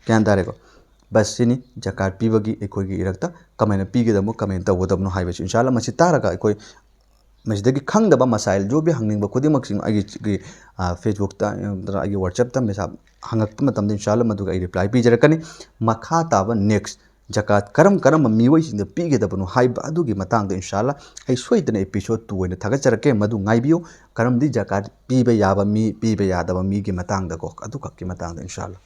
ꯒ꯭ꯌꯥꯟ ꯇꯥꯔꯦꯀꯣ? ꯕꯁ ꯁꯤꯅꯤ ꯖꯀꯥꯠ ꯄꯤꯕꯒꯤ ꯑꯩꯈꯣꯏꯒꯤ ꯏꯔꯛꯇ ꯀꯃꯥꯏꯅ ꯄꯤꯒꯗꯕꯅꯣ, ꯀꯃꯥꯏꯅ ꯇꯧꯒꯗꯕꯅꯣ ꯍꯥꯏꯕꯁꯤ꯫ ꯏꯟꯁꯥ ꯑꯜꯂꯥ, ꯃꯁꯤ ꯇꯥꯔꯒ ꯑꯩꯈꯣꯏ ꯃꯁꯤꯗꯒꯤ ꯈꯪꯗꯕ ꯃꯁꯥꯏꯜ ꯖꯣ ꯚꯤ ꯍꯪꯅꯤꯡꯕ ꯈꯨꯗꯤꯡꯃꯛꯁꯤꯡ ꯑꯩꯒꯤ, ꯑꯩꯒꯤ, ꯑ, Facebook ꯇ, ꯅꯠꯇ꯭ꯔꯒ ꯑꯩꯒꯤ WhatsApp ꯇ ꯃꯦꯁꯦꯖ ꯍꯪꯉꯛꯄ ꯃꯇꯝꯗ ꯏꯟꯁꯥ ꯑꯜꯂꯥ ꯃꯗꯨꯒ ꯑꯩ ꯔꯤꯄ꯭ꯂꯥꯏ ꯄꯤꯖꯔꯛꯀꯅꯤ꯫ ꯃꯈꯥ ꯇꯥꯕ ꯅꯦꯛꯁ ꯖꯀꯥꯠ ꯀꯔꯝ ꯀꯔꯝꯕ ꯃꯤꯑꯣꯏꯁꯤꯡꯗ ꯄꯤꯒꯗꯕꯅꯣ ꯍꯥꯏꯕ ꯑꯗꯨꯒꯤ ꯃꯇꯥꯡꯗ ꯏꯟꯁꯥ ꯑꯜꯂꯥ ꯑꯩ ꯁꯣꯏꯗꯅ episode two ꯑꯣꯏꯅ ꯊꯥꯒꯠꯆꯔꯛꯀꯦ, ꯃꯗꯨ ꯉꯥꯏꯕꯤꯌꯨ꯫ ꯀꯔꯝꯗꯤ ꯖꯀꯥꯠ ꯄꯤꯕ ꯌꯥꯕ ꯃꯤ, ꯄꯤꯕ ꯌꯥꯗꯕ ꯃꯤꯒꯤ ꯃꯇꯥꯡꯗꯀꯣ, ꯑꯗꯨꯈꯛꯀꯤ ꯃꯇꯥꯡꯗ ꯏꯟꯁꯥ ꯑꯜꯂꯥ꯫